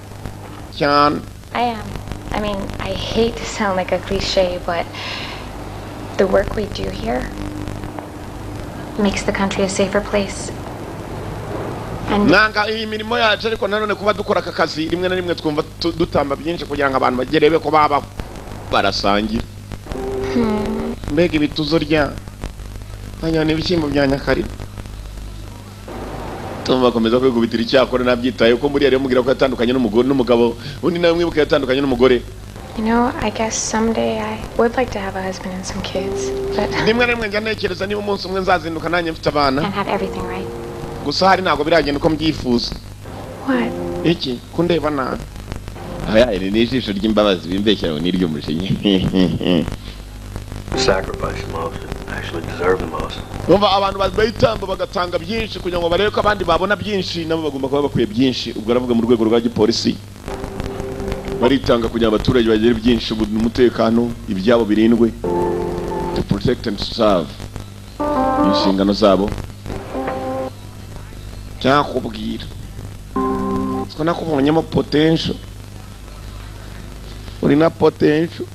Cyane. I am. I mean, I hate to sound like a cliche, but the work we do here makes the country a safer place. Nanga iyi mirimo yacu ariko nanone kuba dukora aka kazi rimwe na rimwe twumva dutamba byinshi kugira ngo abantu bagerebe ko babaho barasangira. Mbega ibituzo rya hanyana ibishyimbo bya nyakari. Tom akomeza kwigubitira icyakora nabyitaye ko muri yari mubwira ko yatandukanye n'umugore n'umugabo undi nawe mwibuka yatandukanye n'umugore. You know, I guess someday I would like to have a husband and some kids, but rimwe na rimwe njya ntekereza niba umunsi umwe nzazinduka nanjye mfite abana. And have everything right. Gusa hari ntabwo biragenda uko mbyifuza. What? Iki kundeba nabi. Aya iri ni ijisho ry'imbabazi bimbeshyira ngo niryo umushinye. Sacrifice the most, actually deserve the most. Numva abantu bayitamba bagatanga byinshi kugira ngo barebe ko abandi babona byinshi nabo bagomba kuba bakwiye byinshi. Ubwo aravuga mu rwego rwa gipolisi baritanga kugira abaturage bagere byinshi umutekano ibyabo birindwe, to protect and serve inshingano zabo. Cyakubwira siko nakubonyemo potential, uri na potential.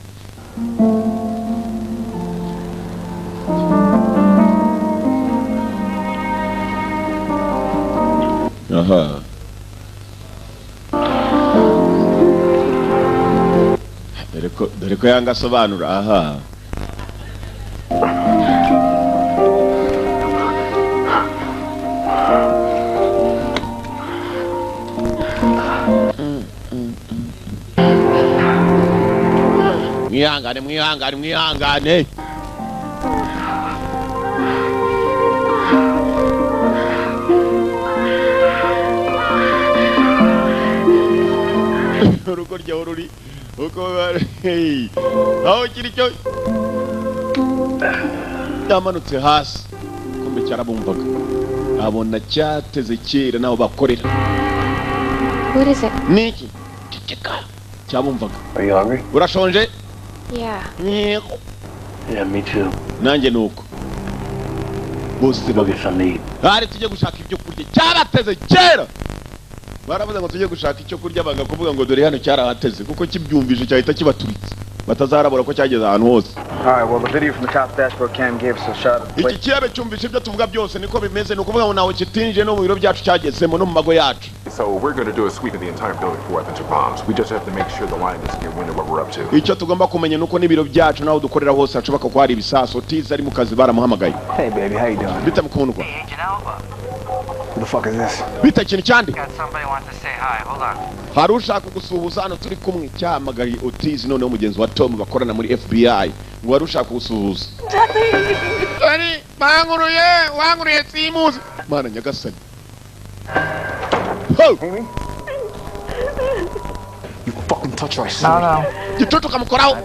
Aha dore ko yanga asobanura. Aha mwihangane mwihangane mwihangane. Urugo ryawe ruri uko aho kiri cyo cyamanutse hasi kumbe cyarabumvaga abona cyateze kera naho bakorera. What is it? Niki ceceka cyabumvaga. Are you hungry? Urashonje? Yeah. Yeah, me too. Nanjye nuko bose bagisaniye hari tujye gushaka ibyo kurya cyabateze kera. Baravuze ngo tujye gushaka icyo kurya banga kuvuga ngo dore hano cyarahateze kuko kibyumvije cyahita kibaturitse batazarabura ko cyageze ahantu hose. All right, well the video from the cop's dashboard cam gave us a shot of the Iki kiyabe cyumvise ibyo tuvuga byose niko bimeze, nuko kuvuga ngo nawe kitinje no mu biro byacu cyagezemo no mu mago yacu. So we're going to do a sweep of the entire building for weapons or bombs. We just have to make sure the line doesn't get wind of what we're up to. Icyo tugomba kumenya nuko n'ibiro byacu naho dukorera hose hashoboka ko hari ibisaso. Tiza ari mu kazi baramuhamagaye. Hey baby, how you doing? Bita mukundwa. Who the fuck is this? Bita ikintu cyandi. Somebody wants to say hi. Hold on. Hari ushaka gusuhuza hano turi kumwe cyamagaye Otizi noneho mugenzi wa Tom bakorana muri FBI ngo wari ushaka gusuhuza. Ari banguruye wanguruye simuzi. Mana nyagasani. Ho! You fucking touch her, I No, no. Gicucu kamukoraho.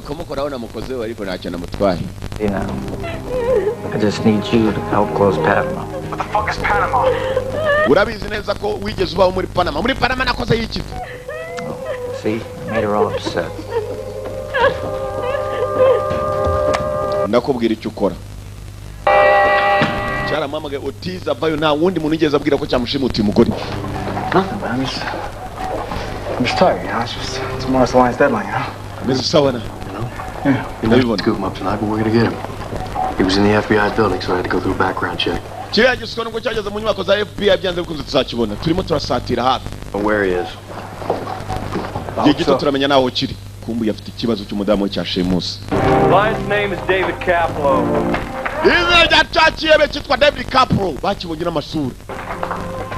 Kumukoraho namukoze ariko ntacyo namutwaye. You know, I just need you to help close Panama. What the fuck is Panama? Urabizi neza ko wigeze ubaho muri Panama. Muri Panama nakoze iki? See, made her all upset. Ndakubwira icyo ukora. Cyaramamagaye Otiz avayo nta wundi muntu ugeze abwira ko cyamushimuta umugore. Nothing, man. I'm just tired, you know. It's just tomorrow's the line's deadline, you know. Meze sawa na. You know? Yeah. We scoop him up tonight, but we're gonna get him. He was in the FBI building, so I had to go through a background check. Kiriya gisiko nubwo cyageze mu nyubako za FBI byanze bikunze tuzakibona. Turimo turasatira hafi. Where he is. Igihe gito turamenya naho kiri. Kumbu afite ikibazo cy'umudamu we cya Shemusi. Lion's name is David Kaplow. Izina rya cya kiyebe cyitwa David Kaplow bakibonye n'amasura.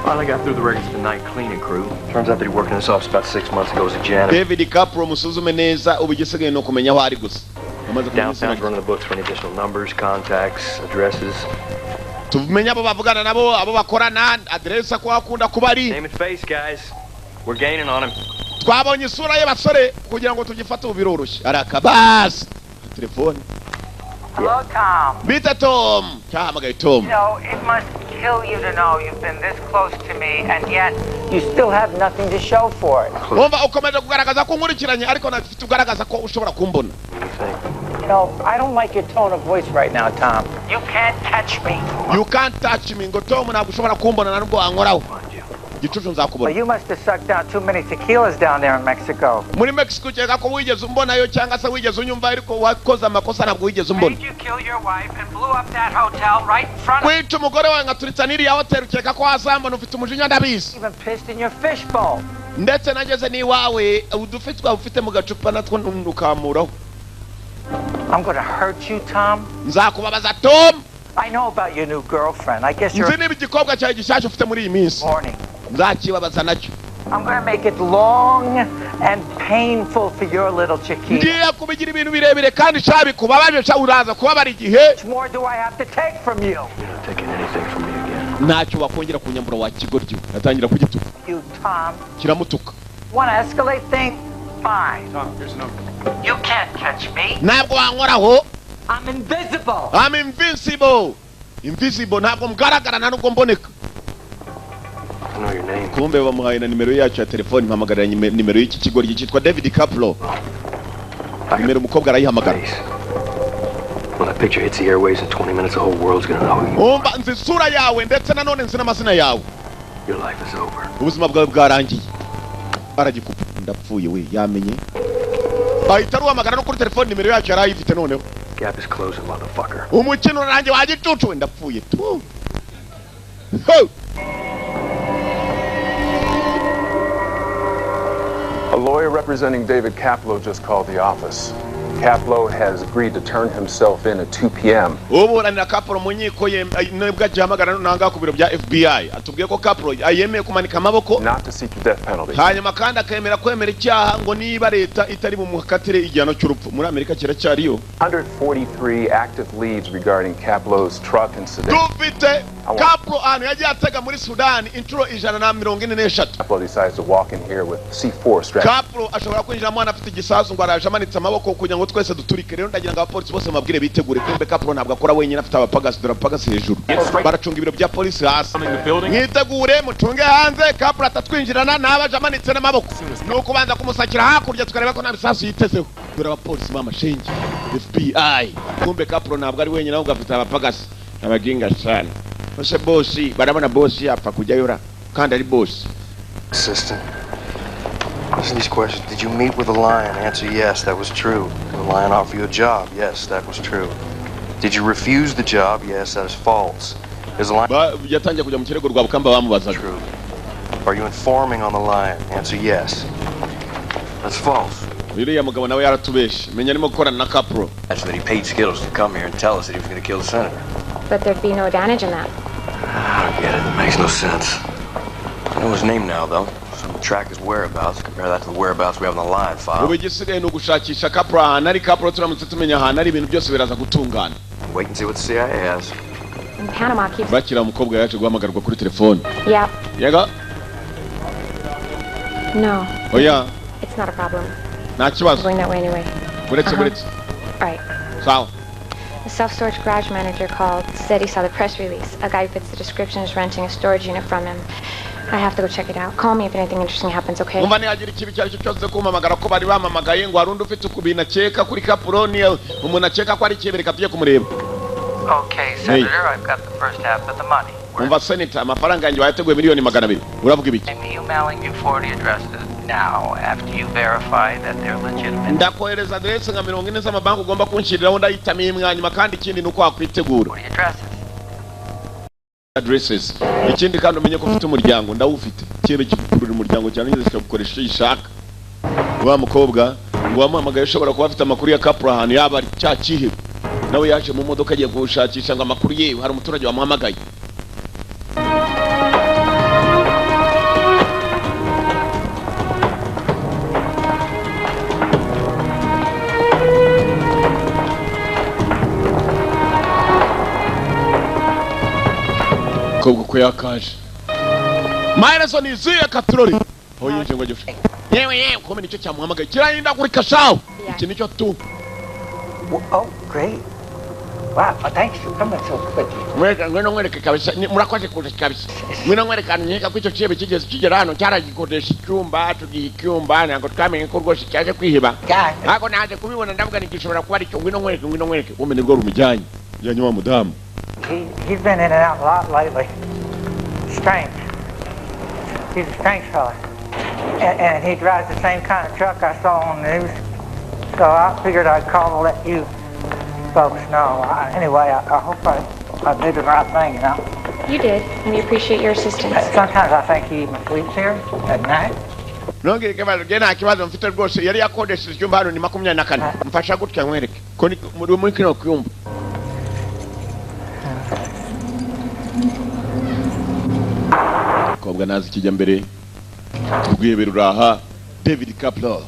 Finally got through the records of the night cleaning crew. Turns out that he worked in this office about 6 months ago as a janitor. David Capro musuzume neza, ubu igisigaye ni ukumenya aho ari gusa. Amaze kumenya izina Downtown's rye. Running the books for any additional numbers, contacts, addresses. Tumenye abo bavugana nabo, abo bakorana, aderesa ko akunda kuba ari. Name and face, guys. We're gaining on him. Twabonye isura ye, basore, kugira ngo tugifate ubu biroroshye. Arakabasi telefone. Hello, Tom. Bita Tom, cyahamagaye Tom. You know, it must kill you to know you've been this close to me, and yet you still have nothing to show for it. Wumva ukomeje kugaragaza ko nkurikiranye, ariko ntafite ugaragaza ko ushobora kumbona. I don't like your tone of voice right now, Tom. You can't catch me. You can't touch me. Ngo Tom, ntabwo ushobora kumbona na nubwo wankoraho gicucu, nzakubona. Well, you must have sucked down too many tequilas down there in Mexico. Muri Mexico ukeka ko wigeze umbonayo cyangwa se wigeze unyumva, ariko wakoze amakosa, ntabwo wigeze umbona. You killed your wife and blew up that hotel right in front of Kwica umugore wawe nkaturitsa n'iriya hoteli, ukeka ko wazambona? Ufite umujinya, ndabizi. Even pissed in your fishbowl. Ndetse nageze n'iwawe, udufi twawe ufite mu gacupa natwo ukamuraho. I'm gonna hurt you, Tom. Nzakubabaza, Tom. I know about your new girlfriend. I guess you're Nzi niba igikobwa cyawe gishyashya ufite muri iyi minsi, morning. Nzakibabaza nacyo. I'm gonna make it long and painful for your little Chiquita. Ngiye kubigira ibintu birebire kandi sha bikubabaje sha, uraza kubabara igihe. Much more do I have to take from you? Taking anything from me again. Ntacyo wakongera kunyambura wa kigoryi. Atangira kugituka. You, Tom. Kiramutuka. Want to escalate things? Fine. Tom, here's a number. You can't catch me. Ntabwo wankoraho. I'm invisible. I'm invincible, invisible, ntabwo mgaragara nta nubwo mboneka. I know your name. Kumbe bamuhaye na nimero yacu ya telefoni. Mpamagarira nimero y'iki kigoryi cyitwa David Caplo. Nimero umukobwa arayihamagara. When that picture hits the airways in 20 minutes, the whole world's gonna know who you Umva, nzi isura yawe, ndetse nanone nzi n'amazina yawe. Your life is over. Ubuzima bwawe bwarangiye. Aragikupa. Ndapfuye we, yamenye, ahita aruhamagara no kuri telefoni nimero yacu yari ayifite noneho. Gap is closing, motherfucker. Umukino urangiye wa gicucu we, ndapfuye tu. Ho! A lawyer representing David Kaplow just called the office. Kaplow has agreed to turn himself in at 2 p.m. Uburanira Kapuro mu nkiko ye nibwo agihamagara nanga ku biro bya FBI, atubwiye ko Kapuro yemeye kumanika amaboko not to seek the death penalty. Hanyuma kandi akemera kwemera icyaha ngo niba leta itari bumukatire igihano cy'urupfu. Muri Amerika kiracyariyo. 143 active leads regarding Kaplow's truck and sedan. Dufite Kapuro ahantu yagiye atega muri Sudani inshuro 143. Kaplow decides to walk in here with C4 strapped. Kapuro ashobora kwinjiramo hano afite igisasu, ngo araje amanitse amaboko kugira ngo twese duturike. Rero ndagira ngo abapolisi bose mabwire bitegure. Kumbe Kapuro ntabwo akora wenyine, afite abapagasi. Dore abapagasi hejuru baracunga ibiro bya polisi hasi. Mwitegure mucunge hanze, Kapuro atatwinjirana n'abaje amanitse n'amaboko. Ni ukubanza kumusakira hakurya tukareba ko nta bisasu yitezeho. Dore abapolisi b'amashinge FBI. Kumbe Kapuro ntabwo ari wenyine, ahubwo afite abapagasi abaginga sana. Ese bosi barabona bosi yapfa kujyayo kandi ari bosi? Assistant. Listen to these questions. Did you meet with the lion? Answer yes, that was true. Did the lion offer you a job? Yes, that was true. Did you refuse the job? Yes, that is false. Is the lion Yatangiye kujya mu kirego rwa Bukamba bamubazaga. Are you informing on the lion? Answer yes. That's false. Uriya mugabo nawe yaratubeshe, menya arimo gukorana na Kapuro. That's that he paid Skittles to come here and tell us that he was going to kill the senator. But there'd be no advantage in that. I don't get it. It makes no sense. I know his name now, though. So we track his whereabouts. Compare that to the whereabouts we have in the lion file. Ubu igisigaye ni ugushakisha Kapuro ahantu ari. Kapuro turamutse tumenya ahantu ari, ibintu byose biraza gutungana. Wait and see what the CIA has. And Panama keeps. Bakira, umukobwa yaje guhamagarwa kuri telefone. Yeah. Yego. No, Oya. It's not a problem. Nta kibazo. Going that way anyway. Uretse Uh-huh. uretse. All right. Sawa. The self-storage garage manager called, said he saw the press release. A guy who fits the description is renting a storage unit from him. I have to go check it out. Call me if anything interesting happens, okay? Umva, nihagira ikibi icyo ari cyo cyose kumpamagara, ko bari bamamagaye ngo hari undi ufite ukubintu akeka kuri Kapuro, ni umuntu akeka ko ari ikibi, reka tujye kumureba. Okay, Senator, I've got the first half of the money. Umva Senator, amafaranga yanjye wayateguye, miliyoni 200, uravuga ibiki? I'm emailing you 40 addresses now after you verify that they're legitimate. Ndakohereza aderese nka 40 z'amabanki ugomba kunshyiriraho, ndahitamo imwe. Hanyuma kandi ikindi ni uko wakwitegura addresses. Ikindi kandi umenye ko ufite umuryango, ndawufite. Ikintu kigukurura umuryango cyane ngeze kikagukoresha icyo gishaka. Wa mukobwa ngo wamuhamagaye ushobora kuba afite amakuru ya Kapura ahantu yaba ari cya kihebe, nawe yaje mu modoka agiye gushakisha ngo amakuru yewe, hari umuturage wamuhamagaye. Kobwa ko yakaje maherezo ni izihe katurori aho yinjiye ngo ajye, yewe yewe, kome nicyo cyamuhamagaye kirahindagurika shawo, iki nicyo tu. Oh, great. Wow, thanks for coming so quickly. Mwereka, ngwino nkwereke kabisa, murakoze kuza kabisa. Ngwino nkwereka ahantu nkeka ko icyo kibe kigeze kigera hano, cyaragikodesha icyumba, tugiha icyumba, ntabwo twamenye ko rwose cyaje kwiheba, ntabwo naje kubibona, ndavuga nti gishobora kuba aricyo. Ngwino nkwereke, ngwino nkwereke. Kumbe nirwo rumujyanye, jyanye wa mudamu. He's been in and out a lot lately. Strange. He's a strange fella. And he drives the same kind of truck I saw on the news. So I figured I'd call to let you folks know. Anyway, I hope I did the right thing. You did, and we appreciate your assistance. Sometimes I think he even sleeps here at night. Ntugire ikibazo, njye nta kibazo mfite rwose. Yari yakodesheje icyumba hano ni 24. Mfasha gutya nkwereke ko ni muri kino cyumba. Kobwa nazi kijya mbere urwihebe ruraha. David Kapler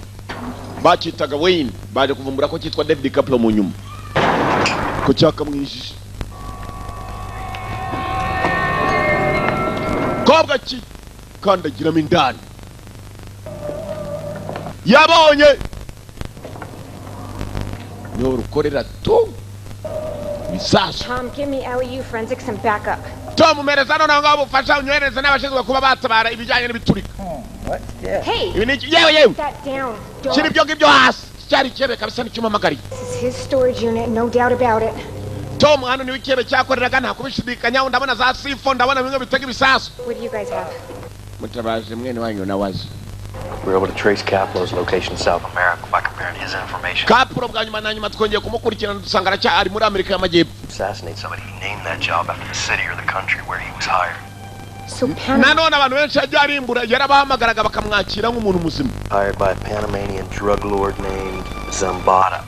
bakitaga Wayne, baje kuvumbura ko cyitwa David Kapler mu nyuma ko cyakamwijije. Kobwa ki kandagiramo indani, yabonye niho rukorera tu ibisasu. Tom, give me LEU forensics and backup. Tom, mereza noneho ngaho ubufasha, unyohereze n'abashinzwe kuba batabara ibijyanye n'ibiturika. What's this? Hey! Ibi ni iki? Yewe yewe! Put that down, dog. Shyira ibyo ngibyo hasi, cyari ikebe kabisa, nicyo. This is his storage unit, no doubt about it. Tom, hano niwe ikebe cyakoreraga, nta kubishidikanyaho. Ndabona za sifo, ndabona bimwe bitega ibisasu. What do you guys have? Mutabaje mwene wanyu nawaje. We were able to trace Caplo's location in South America by comparing his information. Kapuro bwa nyuma na nyuma twongeye kumukurikirana, dusanga aracyari muri Amerika y'Amajyepfo. Assassinate somebody, he named that job after the city or the country where he was hired. So Panama. Nanone abantu benshi yagiye arimbura, yarabahamagaraga bakamwakira nk'umuntu muzima. Hired by a Panamanian drug lord named Zambada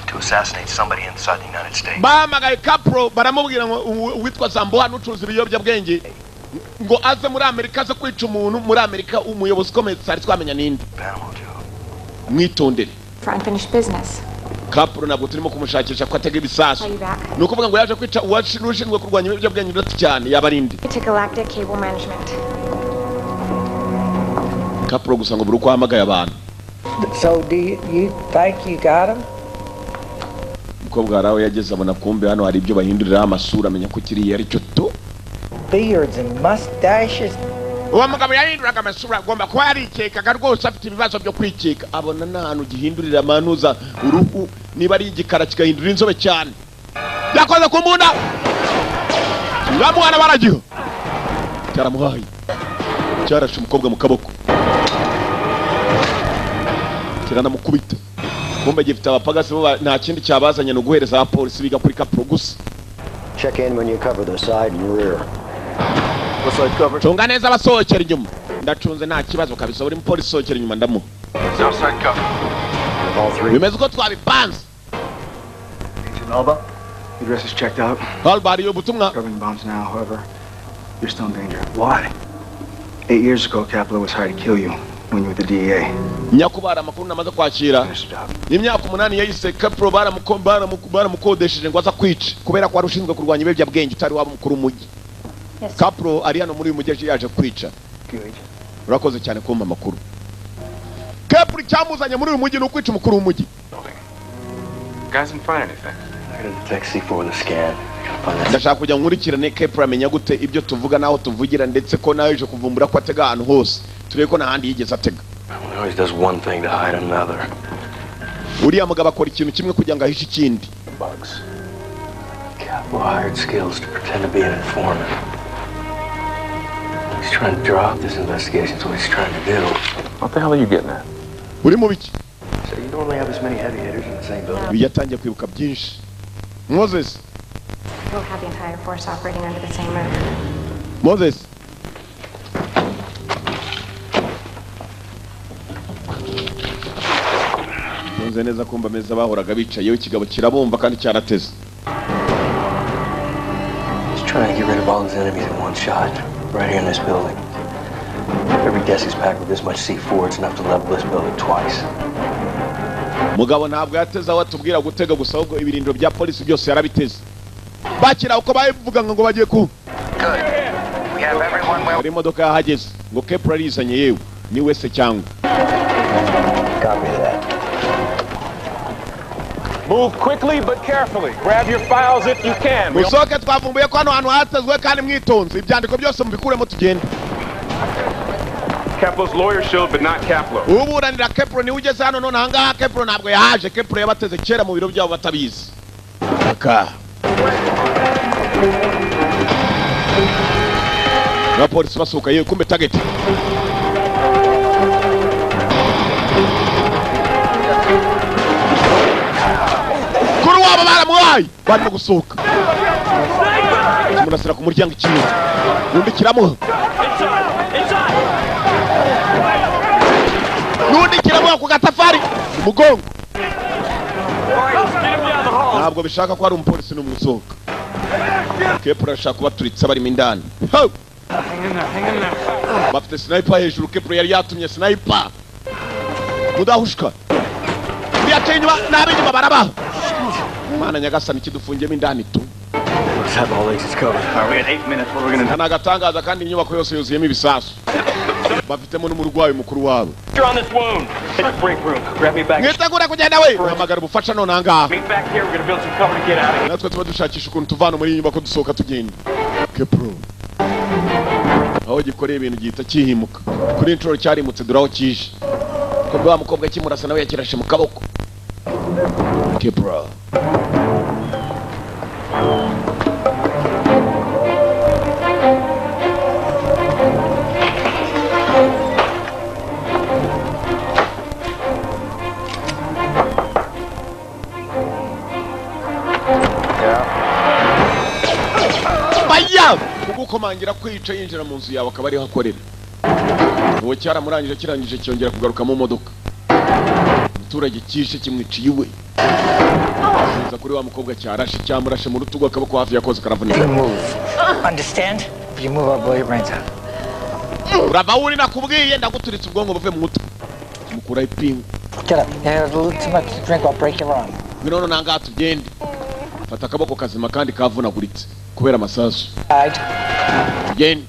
to assassinate somebody inside the United States. Bahamagaye Kapuro, baramubwira ngo uwitwa Zamboha n'ucuruza ibiyobyabwenge ngo aze muri Amerika, aze kwica umuntu muri Amerika, umuyobozi ukomeye tutari twamenya ninde. Mwitondere. For unfinished business. Kapuro ntabwo turimo kumushakisha ko atega ibisasu. Call you back. Ni ukuvuga ngo yaje kwica ushinzwe kurwanya ibiyobyabwenge udati cyane, yaba ari inde? To Galactic Cable Management. Kapuro gusa ngo buri uko ahamagaye abantu. So do you think you got him? Umukobwa hari aho yageze abona kumbe hano hari ibyo bahinduriraho amasura, amenya ko kiriya ari cyo tu. Beards and mustaches. Uwo mugabo yahinduraga amasura, agomba kuba yarikekaga rwose, afite ibibazo byo kwikeka. Abona n'ahantu gihindurira amanuza uruhu, niba ari igikara kigahindura inzobe cyane. Yakoze ku mbunda, bamuhana baragiha, cyaramuhaye, cyarashe umukobwa mu kaboko, kiranamukubita. Kumbe gifite abapagasi bo nta kindi cyabazanye, ni uguhereza abapolisi biga kuri Kapuro gusa. Check in when you cover the side and rear. Looks like cover. Cunga neza abasohokera inyuma. Ndacunze, nta kibazo kabisa. Buri mupolisi usohokera inyuma ndamuha. Southside cover. All three. Bimeze uko twabipanze. Agent Alba, the address is checked out. Alba, hariyo ubutumwa. Covering bombs now, however, you're still in danger. Why? 8 years ago, Kapler was hired to kill you when you were with the DEA. Nyakubahwa, amakuru namaze kwakira, imyaka 8 yayise Kapro baramukodesheje ngo aza kwica, kubera ko wari ushinzwe kurwanya ibiyobyabwenge, utari waba umukuru w'umujyi. Kapro ari hano muri uyu mujyi yaje kwica. Urakoze cyane kumpa amakuru. Kapro icyamuzanye muri uyu mujyi ni ukwica umukuru w'umujyi. Guys didn't find anything. I gotta detect C4 with a scan. I gotta find that. Ndashaka kujya nkurikirane Kepler, amenya gute ibyo tuvuga n'aho tuvugira, ndetse ko nawe ejo kuvumbura ko atega ahantu hose, turebe ko n'ahandi yigeze atega. Well, he always does one thing to hide another. Uriya mugabo akora ikintu kimwe kugira ngo ahishe ikindi. Bugs. Caplo hired Skills to pretend to be an informant. He's trying to drop this investigation. Is what he's trying to do. What the hell are you getting at? Uri mu biki? So you normally have this many heavy hitters in the same building? Ibi yatangiye kwibuka byinshi, Moses. We'll have the entire force operating under the same roof. Moses. Ntunze neza kumva ameza bahoraga bicayeho, ikigabo kirabumva kandi cyarateze. He's trying to get rid of all his enemies in one shot, right here in this building. Every desk is packed with this much C4, it's enough to level this building twice. Mugabo ntabwo yateze aho atubwira gutega gusa, ahubwo ibirindiro bya polisi byose yarabiteze. Bakira uko babivuga ngo bagiye ku Hari imodoka yahageze ngo Kepler arizanye, yewe ni wese cyangwa. Copy that. Move quickly but carefully. Grab your files if you can. Musoke, twavumbuye ko hano hantu hatezwe kandi mwitonze, ibyandiko byose mubikuremo tugende. Kepler's lawyer showed, but not Kepler. Uburanira Kepler niwe ugeze hano none ahangaha. Kepler ntabwo yahaje. Kepler yabateze kera mu biro byabo batabizi. Aka abapolisi basohoka, yewe kumbe target kuri wabo baramuhaye, barimo gusohoka, kimurasira ku muryango, ikintu undi kiramuha, n'undi kiramuha ku gatafari umugongo. Ntabwo bishaka ko hari umupolisi n'umwe usohoka. Kepler arashaka kubaturitsa barimo indani. Ho! Hang in there, hang in there. Bafite sniper hejuru. Kepler yari yatumye sniper mudahushka, yaciye inyuma n'ab'inyuma barabaha. Mana nyagasani, kidufungiyemo indani tu. Let's have all aces covered. All right, we got 8 minutes. What are we gonna do? Ni agatangaza kandi inyubako yose yuzuyemo ibisasu, bafitemo n'umurwayi mukuru wabo. You're on this wound. Hit the break room. Grab me back. Mwitegure kugenda we, hamagara ubufasha none ahangaha. Meet back here. We're gonna build some cover to get out of here. Natwe tuba dushakisha ukuntu tuvana muri iyi nyubako, dusohoka tugenda. Kepro aho gikoreye ibintu gihita cyihimuka, kuri inshuro cyarimutse, dore aho kije ko wa mukobwa kimurasa nawe yakirashe mu kaboko. Kepro baya kugukomangira kwica, yinjira mu nzu yawe akaba ariho akorera. Uwo cyaramurangije, kirangije cyongera kugaruka mu modoka. Umuturage kishe kimwiciye iwe, kiza kuri wa mukobwa cyarashe, cyamurashe mu rutugu, akaboko hafi yakoze karavunika. Understand? If you move, I'll blow your brains out. Urava uri, nakubwiye ndaguturitse ubwonko buve mu mutwe. Mukuraho ipingu. Get up. You had a little too much to drink, I'll break your arm. Ngwino none tugende. Fata akaboko kazima kandi kavunaguritse kubera amasasu. Right. Tugende.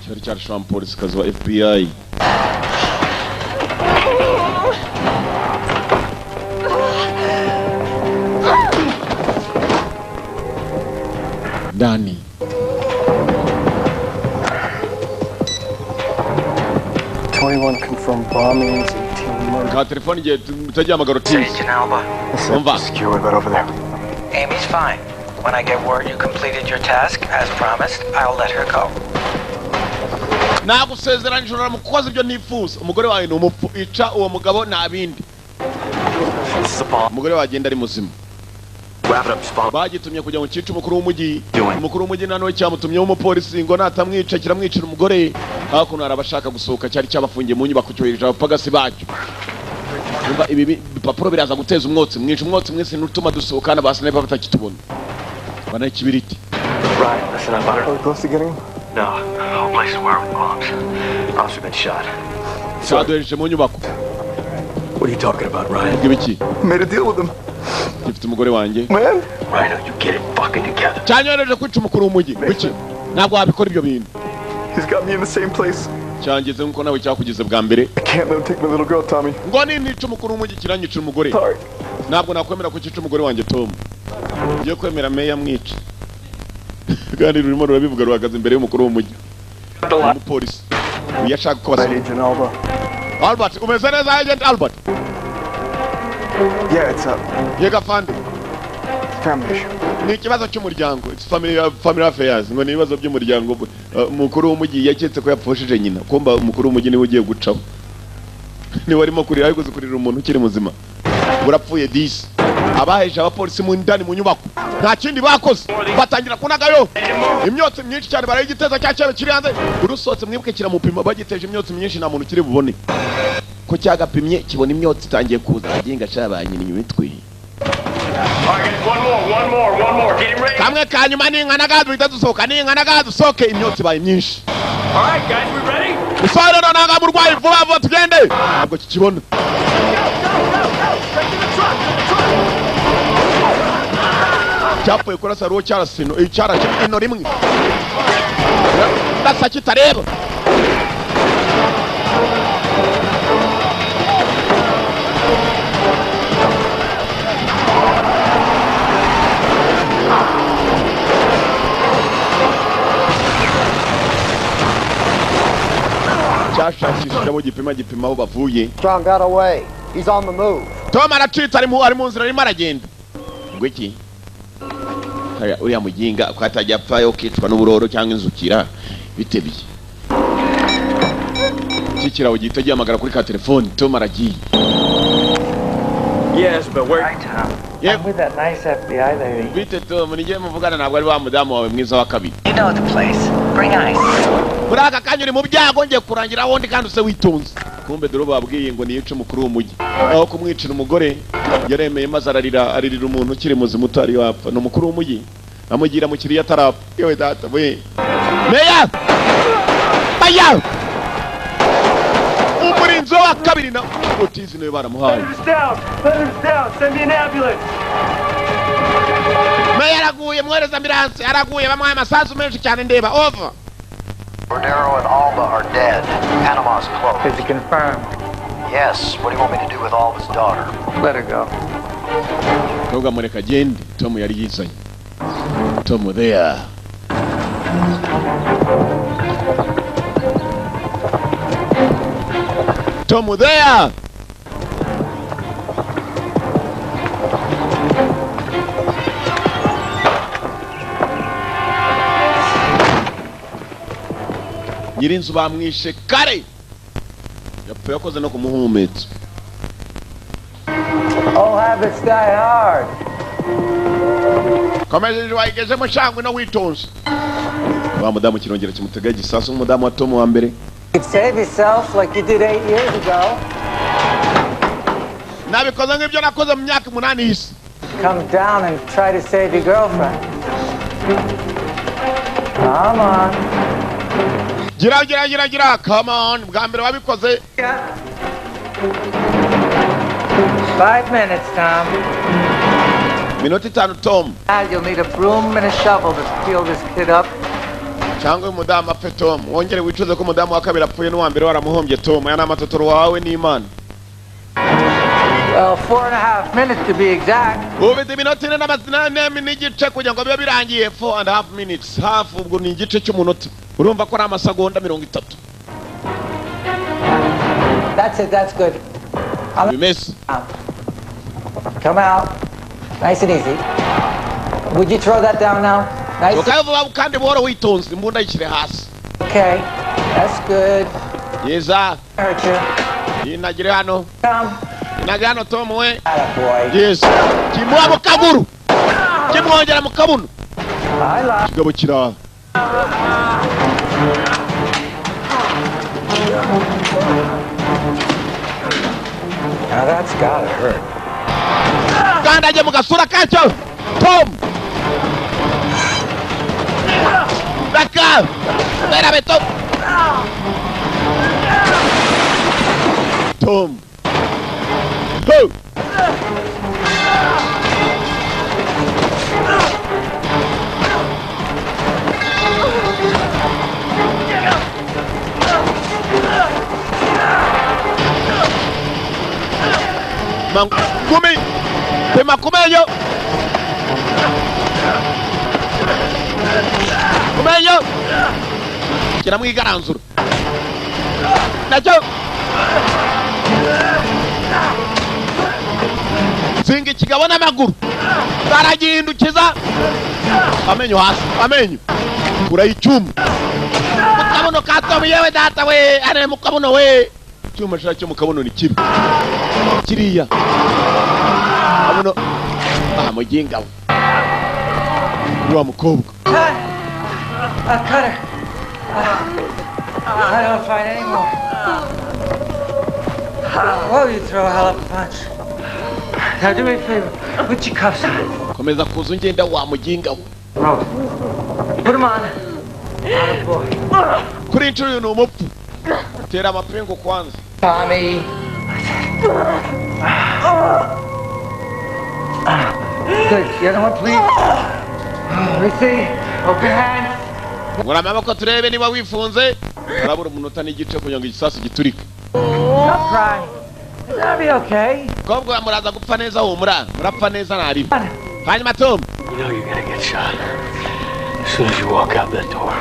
Cyari cyarashe wa mupolisikazi wa FBI. Ndani. 21 confirmed bombings, 18 murders. Ka telefone igihe utagihamagara utinze. Agent Alba. Umva. Secure, what about over there? Amy's fine. When I get word you completed your task, as promised, I'll let her go. Nagusezeranyije uramukoze ibyo nifuza. Umugore wawe ni umupfu, ica uwo mugabo nta bindi. This is a bomb. Umugore wawe agenda ari muzima. Wrap it up, just follow. Bagitumye kugira ngo cyice umukuru w'umujyi. Umukuru w'umujyi nanone cyamutumyeho umupolisi ngo natamwica kiramwicira umugore. Hakuno hari abashaka gusohoka, cyari cyabafungiye mu nyubako, cyohereje abapagasi bacyo. Umva, ibi bipapuro biraza guteza umwotsi mwinshi. Umwotsi mwinshi nutuma dusohoka na ba sniper batakitubona. Bana ikibiriti. Right, listen up. Are we close to getting him? No, the whole place is wired with bombs. Officer been shot. Cyaduhereje mu nyubako. What are you talking about, Ryan? Ubwo ibiki? Made a deal with him. Gifite umugore wanjye. Man. Rhino, you get it fucking together. Cyanyohereje kwica umukuru w'umujyi. Wiki ntabwo wabikora ibyo bintu. He's got me in the same place. Cyangeze nkuko nawe cyakugize bwa mbere. I can't let him take my little girl, Tommy. Ngo ninica umukuru w'umujyi kiranyicira umugore. Sorry. Ntabwo nakwemera ko cyica umugore wanjye, Tom. Ngiye kwemera meya mwica, kandi rurimo rurabivuga, ruhagaze imbere y'umukuru w'umujyi. Umupolisi uyu ashaka ko basoma. Agent Alba. Albert, umeze neza, Agent Albert? Yeah, it's a Yego afande. family issue. Ni ikibazo cy'umuryango, it's family affairs, ngo ni ibibazo by'umuryango. Umukuru w'umujyi yaketse ko yapfushije nyina, kumba umukuru w'umujyi niwe ugiye gucaho, niwe arimo kurira, ariko uzi kurira umuntu ukiri muzima urapfuye disi. Abaheje abapolisi mu ndani mu nyubako nta kindi bakoze, batangira kunagayo imyotsi myinshi cyane, barayigiteza cya cyebe kiri hanze. Urusohotse mwibuke kiramupima, bagiteje imyotsi myinshi nta muntu ukiri bubone ko cyagapimye, kibona imyotsi itangiye kuza, aginga cabanyina imitwe. All right, guys, one more, one more, one more. Get him ready. Kamwe ka nyuma n'inkanaga duhita dusohoka, n'inkanaga dusohoke, imyotsi ibaye myinshi. All right, guys, we ready? Usore nonanga murwayi, vuba vuba tugende, ntabwo kikibona. Cyapfuye kurasa ruwo cyarasino icyarashe ino rimwe. Kurasa kitareba. Cyashakishije abo gipima, gipima aho bavuye. Strong got away. He's on the move. Tom aracitse, ari mu nzira, arimo aragenda. Ngo iki? Hariya, uriya muginga ko atajya apfayo ukicwa n'uburoro cyangwa inzukira bitebye iki kirawo gihita gihamagara kuri ka telefoni. Tom aragiye. Yes, but where? Hi, Tom. I'm with that nice FBI lady. Bite Tom, nijye muvugana, ntabwo ari wa mudamu wawe mwiza wa kabiri. You know the place. Bring ice. Muri aka kanya uri mu byago, ngiye kurangira wundi kandi use witonze. Kumbe dore babwiye ngo niyice umukuru w'umujyi aho kumwicira umugore. Yaremeye maze ararira, aririra umuntu ukiri muzima utari wapfa. Ni umukuru w'umujyi, amugira mu kiriya atarapfa. Yewe data we, meya baya umurinzi wa kabiri na Otizi nawe baramuhaye. Leonard's down! Leonard's down! Send me an ambulance! Meya araguye, mwohereza ambulance, araguye, bamuhaye amasasu menshi cyane. Ndeba, over. Cordero and Alba are dead. Panama's closed. Is it confirmed? Yes. What do you want me to do with Alba's daughter? Let her go. Koga mureka agende. Tom yari yizanye. Tom there. Tom there. Nyirinzu bamwishe kare, yapfuye akoze no kumuhumetso. Old habits die hard. Komeje wayigezemo shangwe no witonze. Wa mudamu kirongera kimutega igisasu, umudamu wa Tom wa mbere. You could save yourself like you did 8 years ago. Nabikoze nk'ibyo nakoze mu myaka 8 y'isi. Come down and try to save your girlfriend. Come on. Gira gira gira gira, come on, bwa mbere wabikoze. 5 minutes, Tom. Minota 5, Tom. Now you'll need a broom and a shovel to peel this kid up. Cyangwa uyu mudamu apfe, Tom, wongere wicuze ko umudamu wa kabiri apfuye n'uwa mbere waramuhombye. Tom, aya ni amatotoro wawe n'Imana. Well, 4.5 minutes to be exact. Ufite iminota 4 n'igice kugira ngo bibe birangiye. 4.5 minutes, half ubwo ni igice cy'umunota, urumva ko ari amasegonda 30. That's it, that's good. Bimeze. Come out. Nice and easy. Would you throw that down now? Nice. Ukayo vuba kandi buhoro witonze, imbunda yishyire hasi. Okay. That's good. Yiza. Hurt you. Yinagire hano. Come. Yinagire hano, Tom we. Boy. Yes, kimuha mu kaguru, kimwongera mu kabuno. I like. Kigabo kiraha. Now that's gotta hurt. Kandage mu gasura kacyo, Tom. Raka berabe, Tom, Tom. Ho! Mangumi pema kumenyo kumenyo, kiramwigaranzura nacyo zinga ikigabo n'amaguru, baragihindukiza, amenyo hasi, amenyo kuraho icyuma mu kabuno ka Tom. Yewe data we, are mu kabuno we, icyuma shaka cyo mu kabuno ni kibi kiriya kabuno. Aha muginga we ni wa mukobwa. Cut! I cut her. I don't fight anymore. Whoa, you throw a hell of a punch. Now do me a favor. Put your cuffs on. Komeza kuza ungenda wa muginga we. Rose. Put them on. Atta boy. Kuri inshuro uyu ni umupfu, tera amapingu kwanza. Tommy. Good. The other one, please. Let me see. Open hands. Ngura amaboko turebe niba wifunze. Arabura umunota n'igice kugira ngo igisasu giturike. Stop crying. It's gonna be okay. Kobwa muraza gupfa neza humura. Murapfa neza nari. Hanyuma Tom. You know you're gonna get shot as soon as you walk out that door.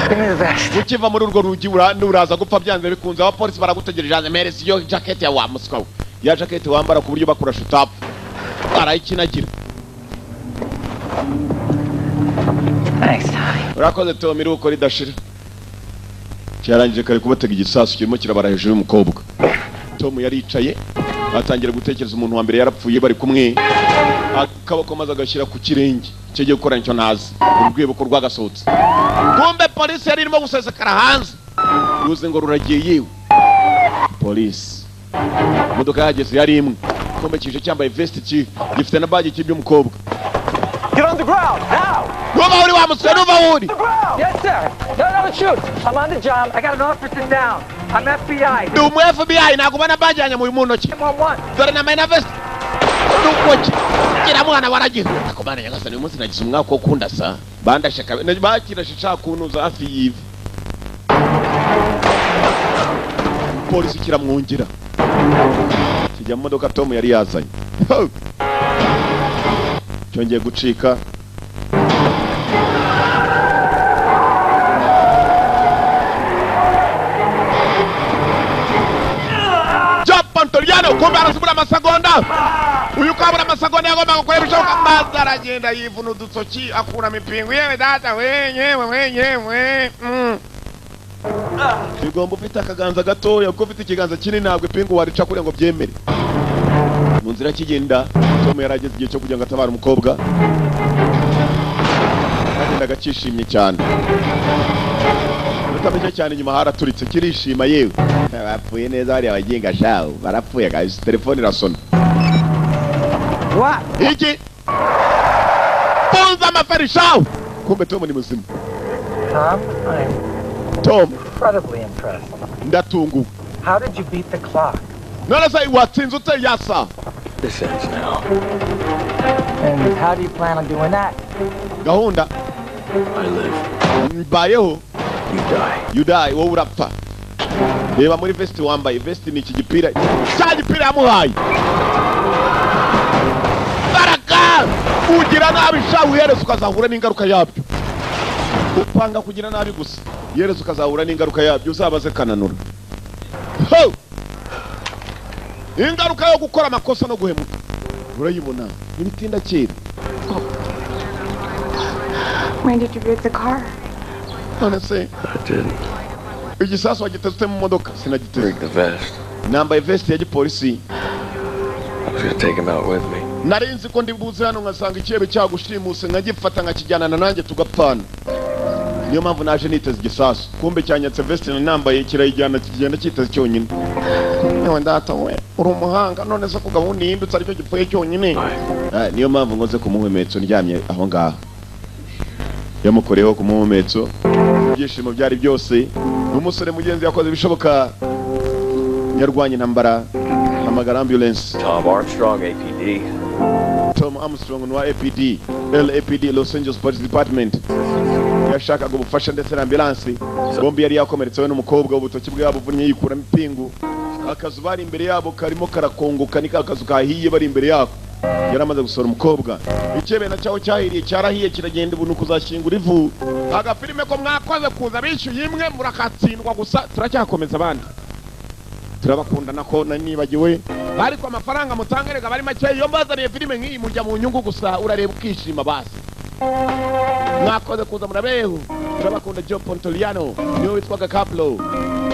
Give me the vest. Ukiva muri urwo rugi uraza gupfa byanze bikunze. Abapolisi baragutegereje. Hanze mpereza iyo jacket ya wa muswa we. Ya jacket wambara ku buryo bakurasha utapfa. Arayikinagira. Thanks, Tommy. Urakoze Tom, iruko ridashira. Cyarangije kare kubatega igisasu kirimo kirabara hejuru y'umukobwa. Tom yaricaye atangira gutekereza umuntu wa mbere yarapfuye bari kumwe. Akaboko maze agashyira ku kirenge cyo gukora nicyo ntazi. Urwibutso rwagasohotse. Kumbe polisi yari irimo gusesekara hanze. Ruze ngo ruragiye yewe. Polisi. Imodoka yahageze yari imwe. Kumbe kije cyambaye vest gifite na badge cy'iby'umukobwa. Get on the ground now! Nuva uri wa musore, nuva uri. Yes, sir. No, no, shoot. I'm on the job. I got an officer down. I'm FBI. Ndi umu FBI nagubana badge yanjye mu ntoki. Dore nambaye na vest. Nukoki. Kira mwana waragize. Akomana nyagasani uyu munsi nagize umwaka wo kundasa. Bandashaka bakirashe nshaka kunuza hafi y'ivi. Polisi kiramwongera. Kijya mu modoka Tom yari yazanye. Cyongeye gucika. Pantoliano kumbe arasubura amasegonda. Uyu kabura amasegonda yagomba gukora ibishoboka maze aragenda yivuna udutsoki akura imipingu yewe data wenyewe. Bigomba ufite akaganza gatoya kuko ufite ikiganza kinini ntabwo ipingu warica kure ngo byemere. Mu nzira kigenda Tom yarageze igihe cyo kugira ngo atabare umukobwa. Agenda akishimye cyane. Utamenya cyane nyuma haraturitse kirishima yewe. Bapfuye neza bari abagenga shawo barapfuye guys. Telefone irasona. What? Iki? Punza amafari shawo. Kumbe Tom ni muzima. Tom, I'm Tom incredibly impressed. Ndatunguwe. How did you beat the clock? None se watsinze ute yasa? This ends now. And how do you plan on doing that? Gahunda. I live. Mbayeho. You die. You die, wowe urapfa. Reba muri vest wambaye, vest ni iki gipira. Cya gipira yamuhaye. Baraka! Ugira nabi sha uhereza ukazahura n'ingaruka yabyo. Upanga kugira nabi gusa. Yereza ukazahura n'ingaruka yabyo uzabaze kananura. Ho! Ingaruka yo gukora amakosa no guhemuka. Urayibona. Nibitinda kera. When did you break the car? None se I didn't. Igisasu wagiteze mu modoka sinagiteze. Break the vest. Nambaye vest ya gipolisi. I was gonna take him out with me. Nari nzi ko ndi buze hano ngasanga ikirebe cyagushimuse nkagifata nkakijyanana nanjye tugapfana. Niyo mpamvu naje niteze igisasu. Kumbe cyanyatse vest na nambaye kirayijyana kigenda kiteze cyonyine. Niwe ndata we uri umuhanga none se ko gahunda ihindutse aricyo gipfuye cyonyine. Niyo mpamvu ngoze kumuhumetso ndyamye aho ngaho. Yamukoreho ku muhumetso. Ibyishimo byari byose. Umusore mugenzi yakoze ibishoboka yarwanye intambara hamagara ambulance. Tom Armstrong, APD. Tom Armstrong wa APD, LAPD, Los Angeles Police Department. Yashakaga ubufasha ndetse na ambulance. Bombi yari yakomeretse we n'umukobwa ubutoki bwe yabuvunnye yikuramo ipingu. Akazu bari imbere yabo karimo karakongoka ni akazu kahiye bari imbere yako. Yaramaze gusora umukobwa. Ikebe na cyaho cyahiriye cyarahiye kiragenda ubuntu kuzashyingura ivu. Agafilime ko mwakoze kuza bishyuye imwe murakatsindwa gusa turacyakomeza abandi. Turabakunda nako nibagiwe. Ariko amafaranga mutangerega bari make iyo mbazaniye filime nk'iyi mujya mu nyungu gusa urareba ukishima basi. Mwakoze kuza murabeho. Turabakunda. Joe Pontoliano niwe witwaga Caplo.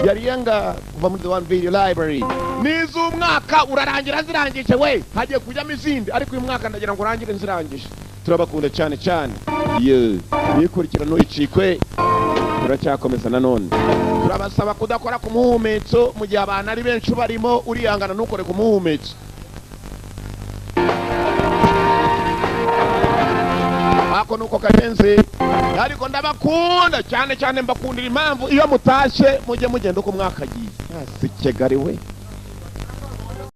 Yari yanga kuva muri The One Video Library. Niz'umwaka urarangira zirangije we hagiye kujyamo izindi ariko uyu mwaka ndagira ngo urangire nzirangije. Turabakunda cyane cyane. Ye nikurikira ntuyicikwe. Turacyakomeza nanone. Turabasaba kudakora ku muhumetso mu gihe abantu ari benshi barimo urihangana ntukore ku muhumetso. Ako nuko kagenze. Ariko ndabakunda cyane cyane mbakundira impamvu iyo mutashe mujye mugenda uko mwakagiye. Asi Kigali we.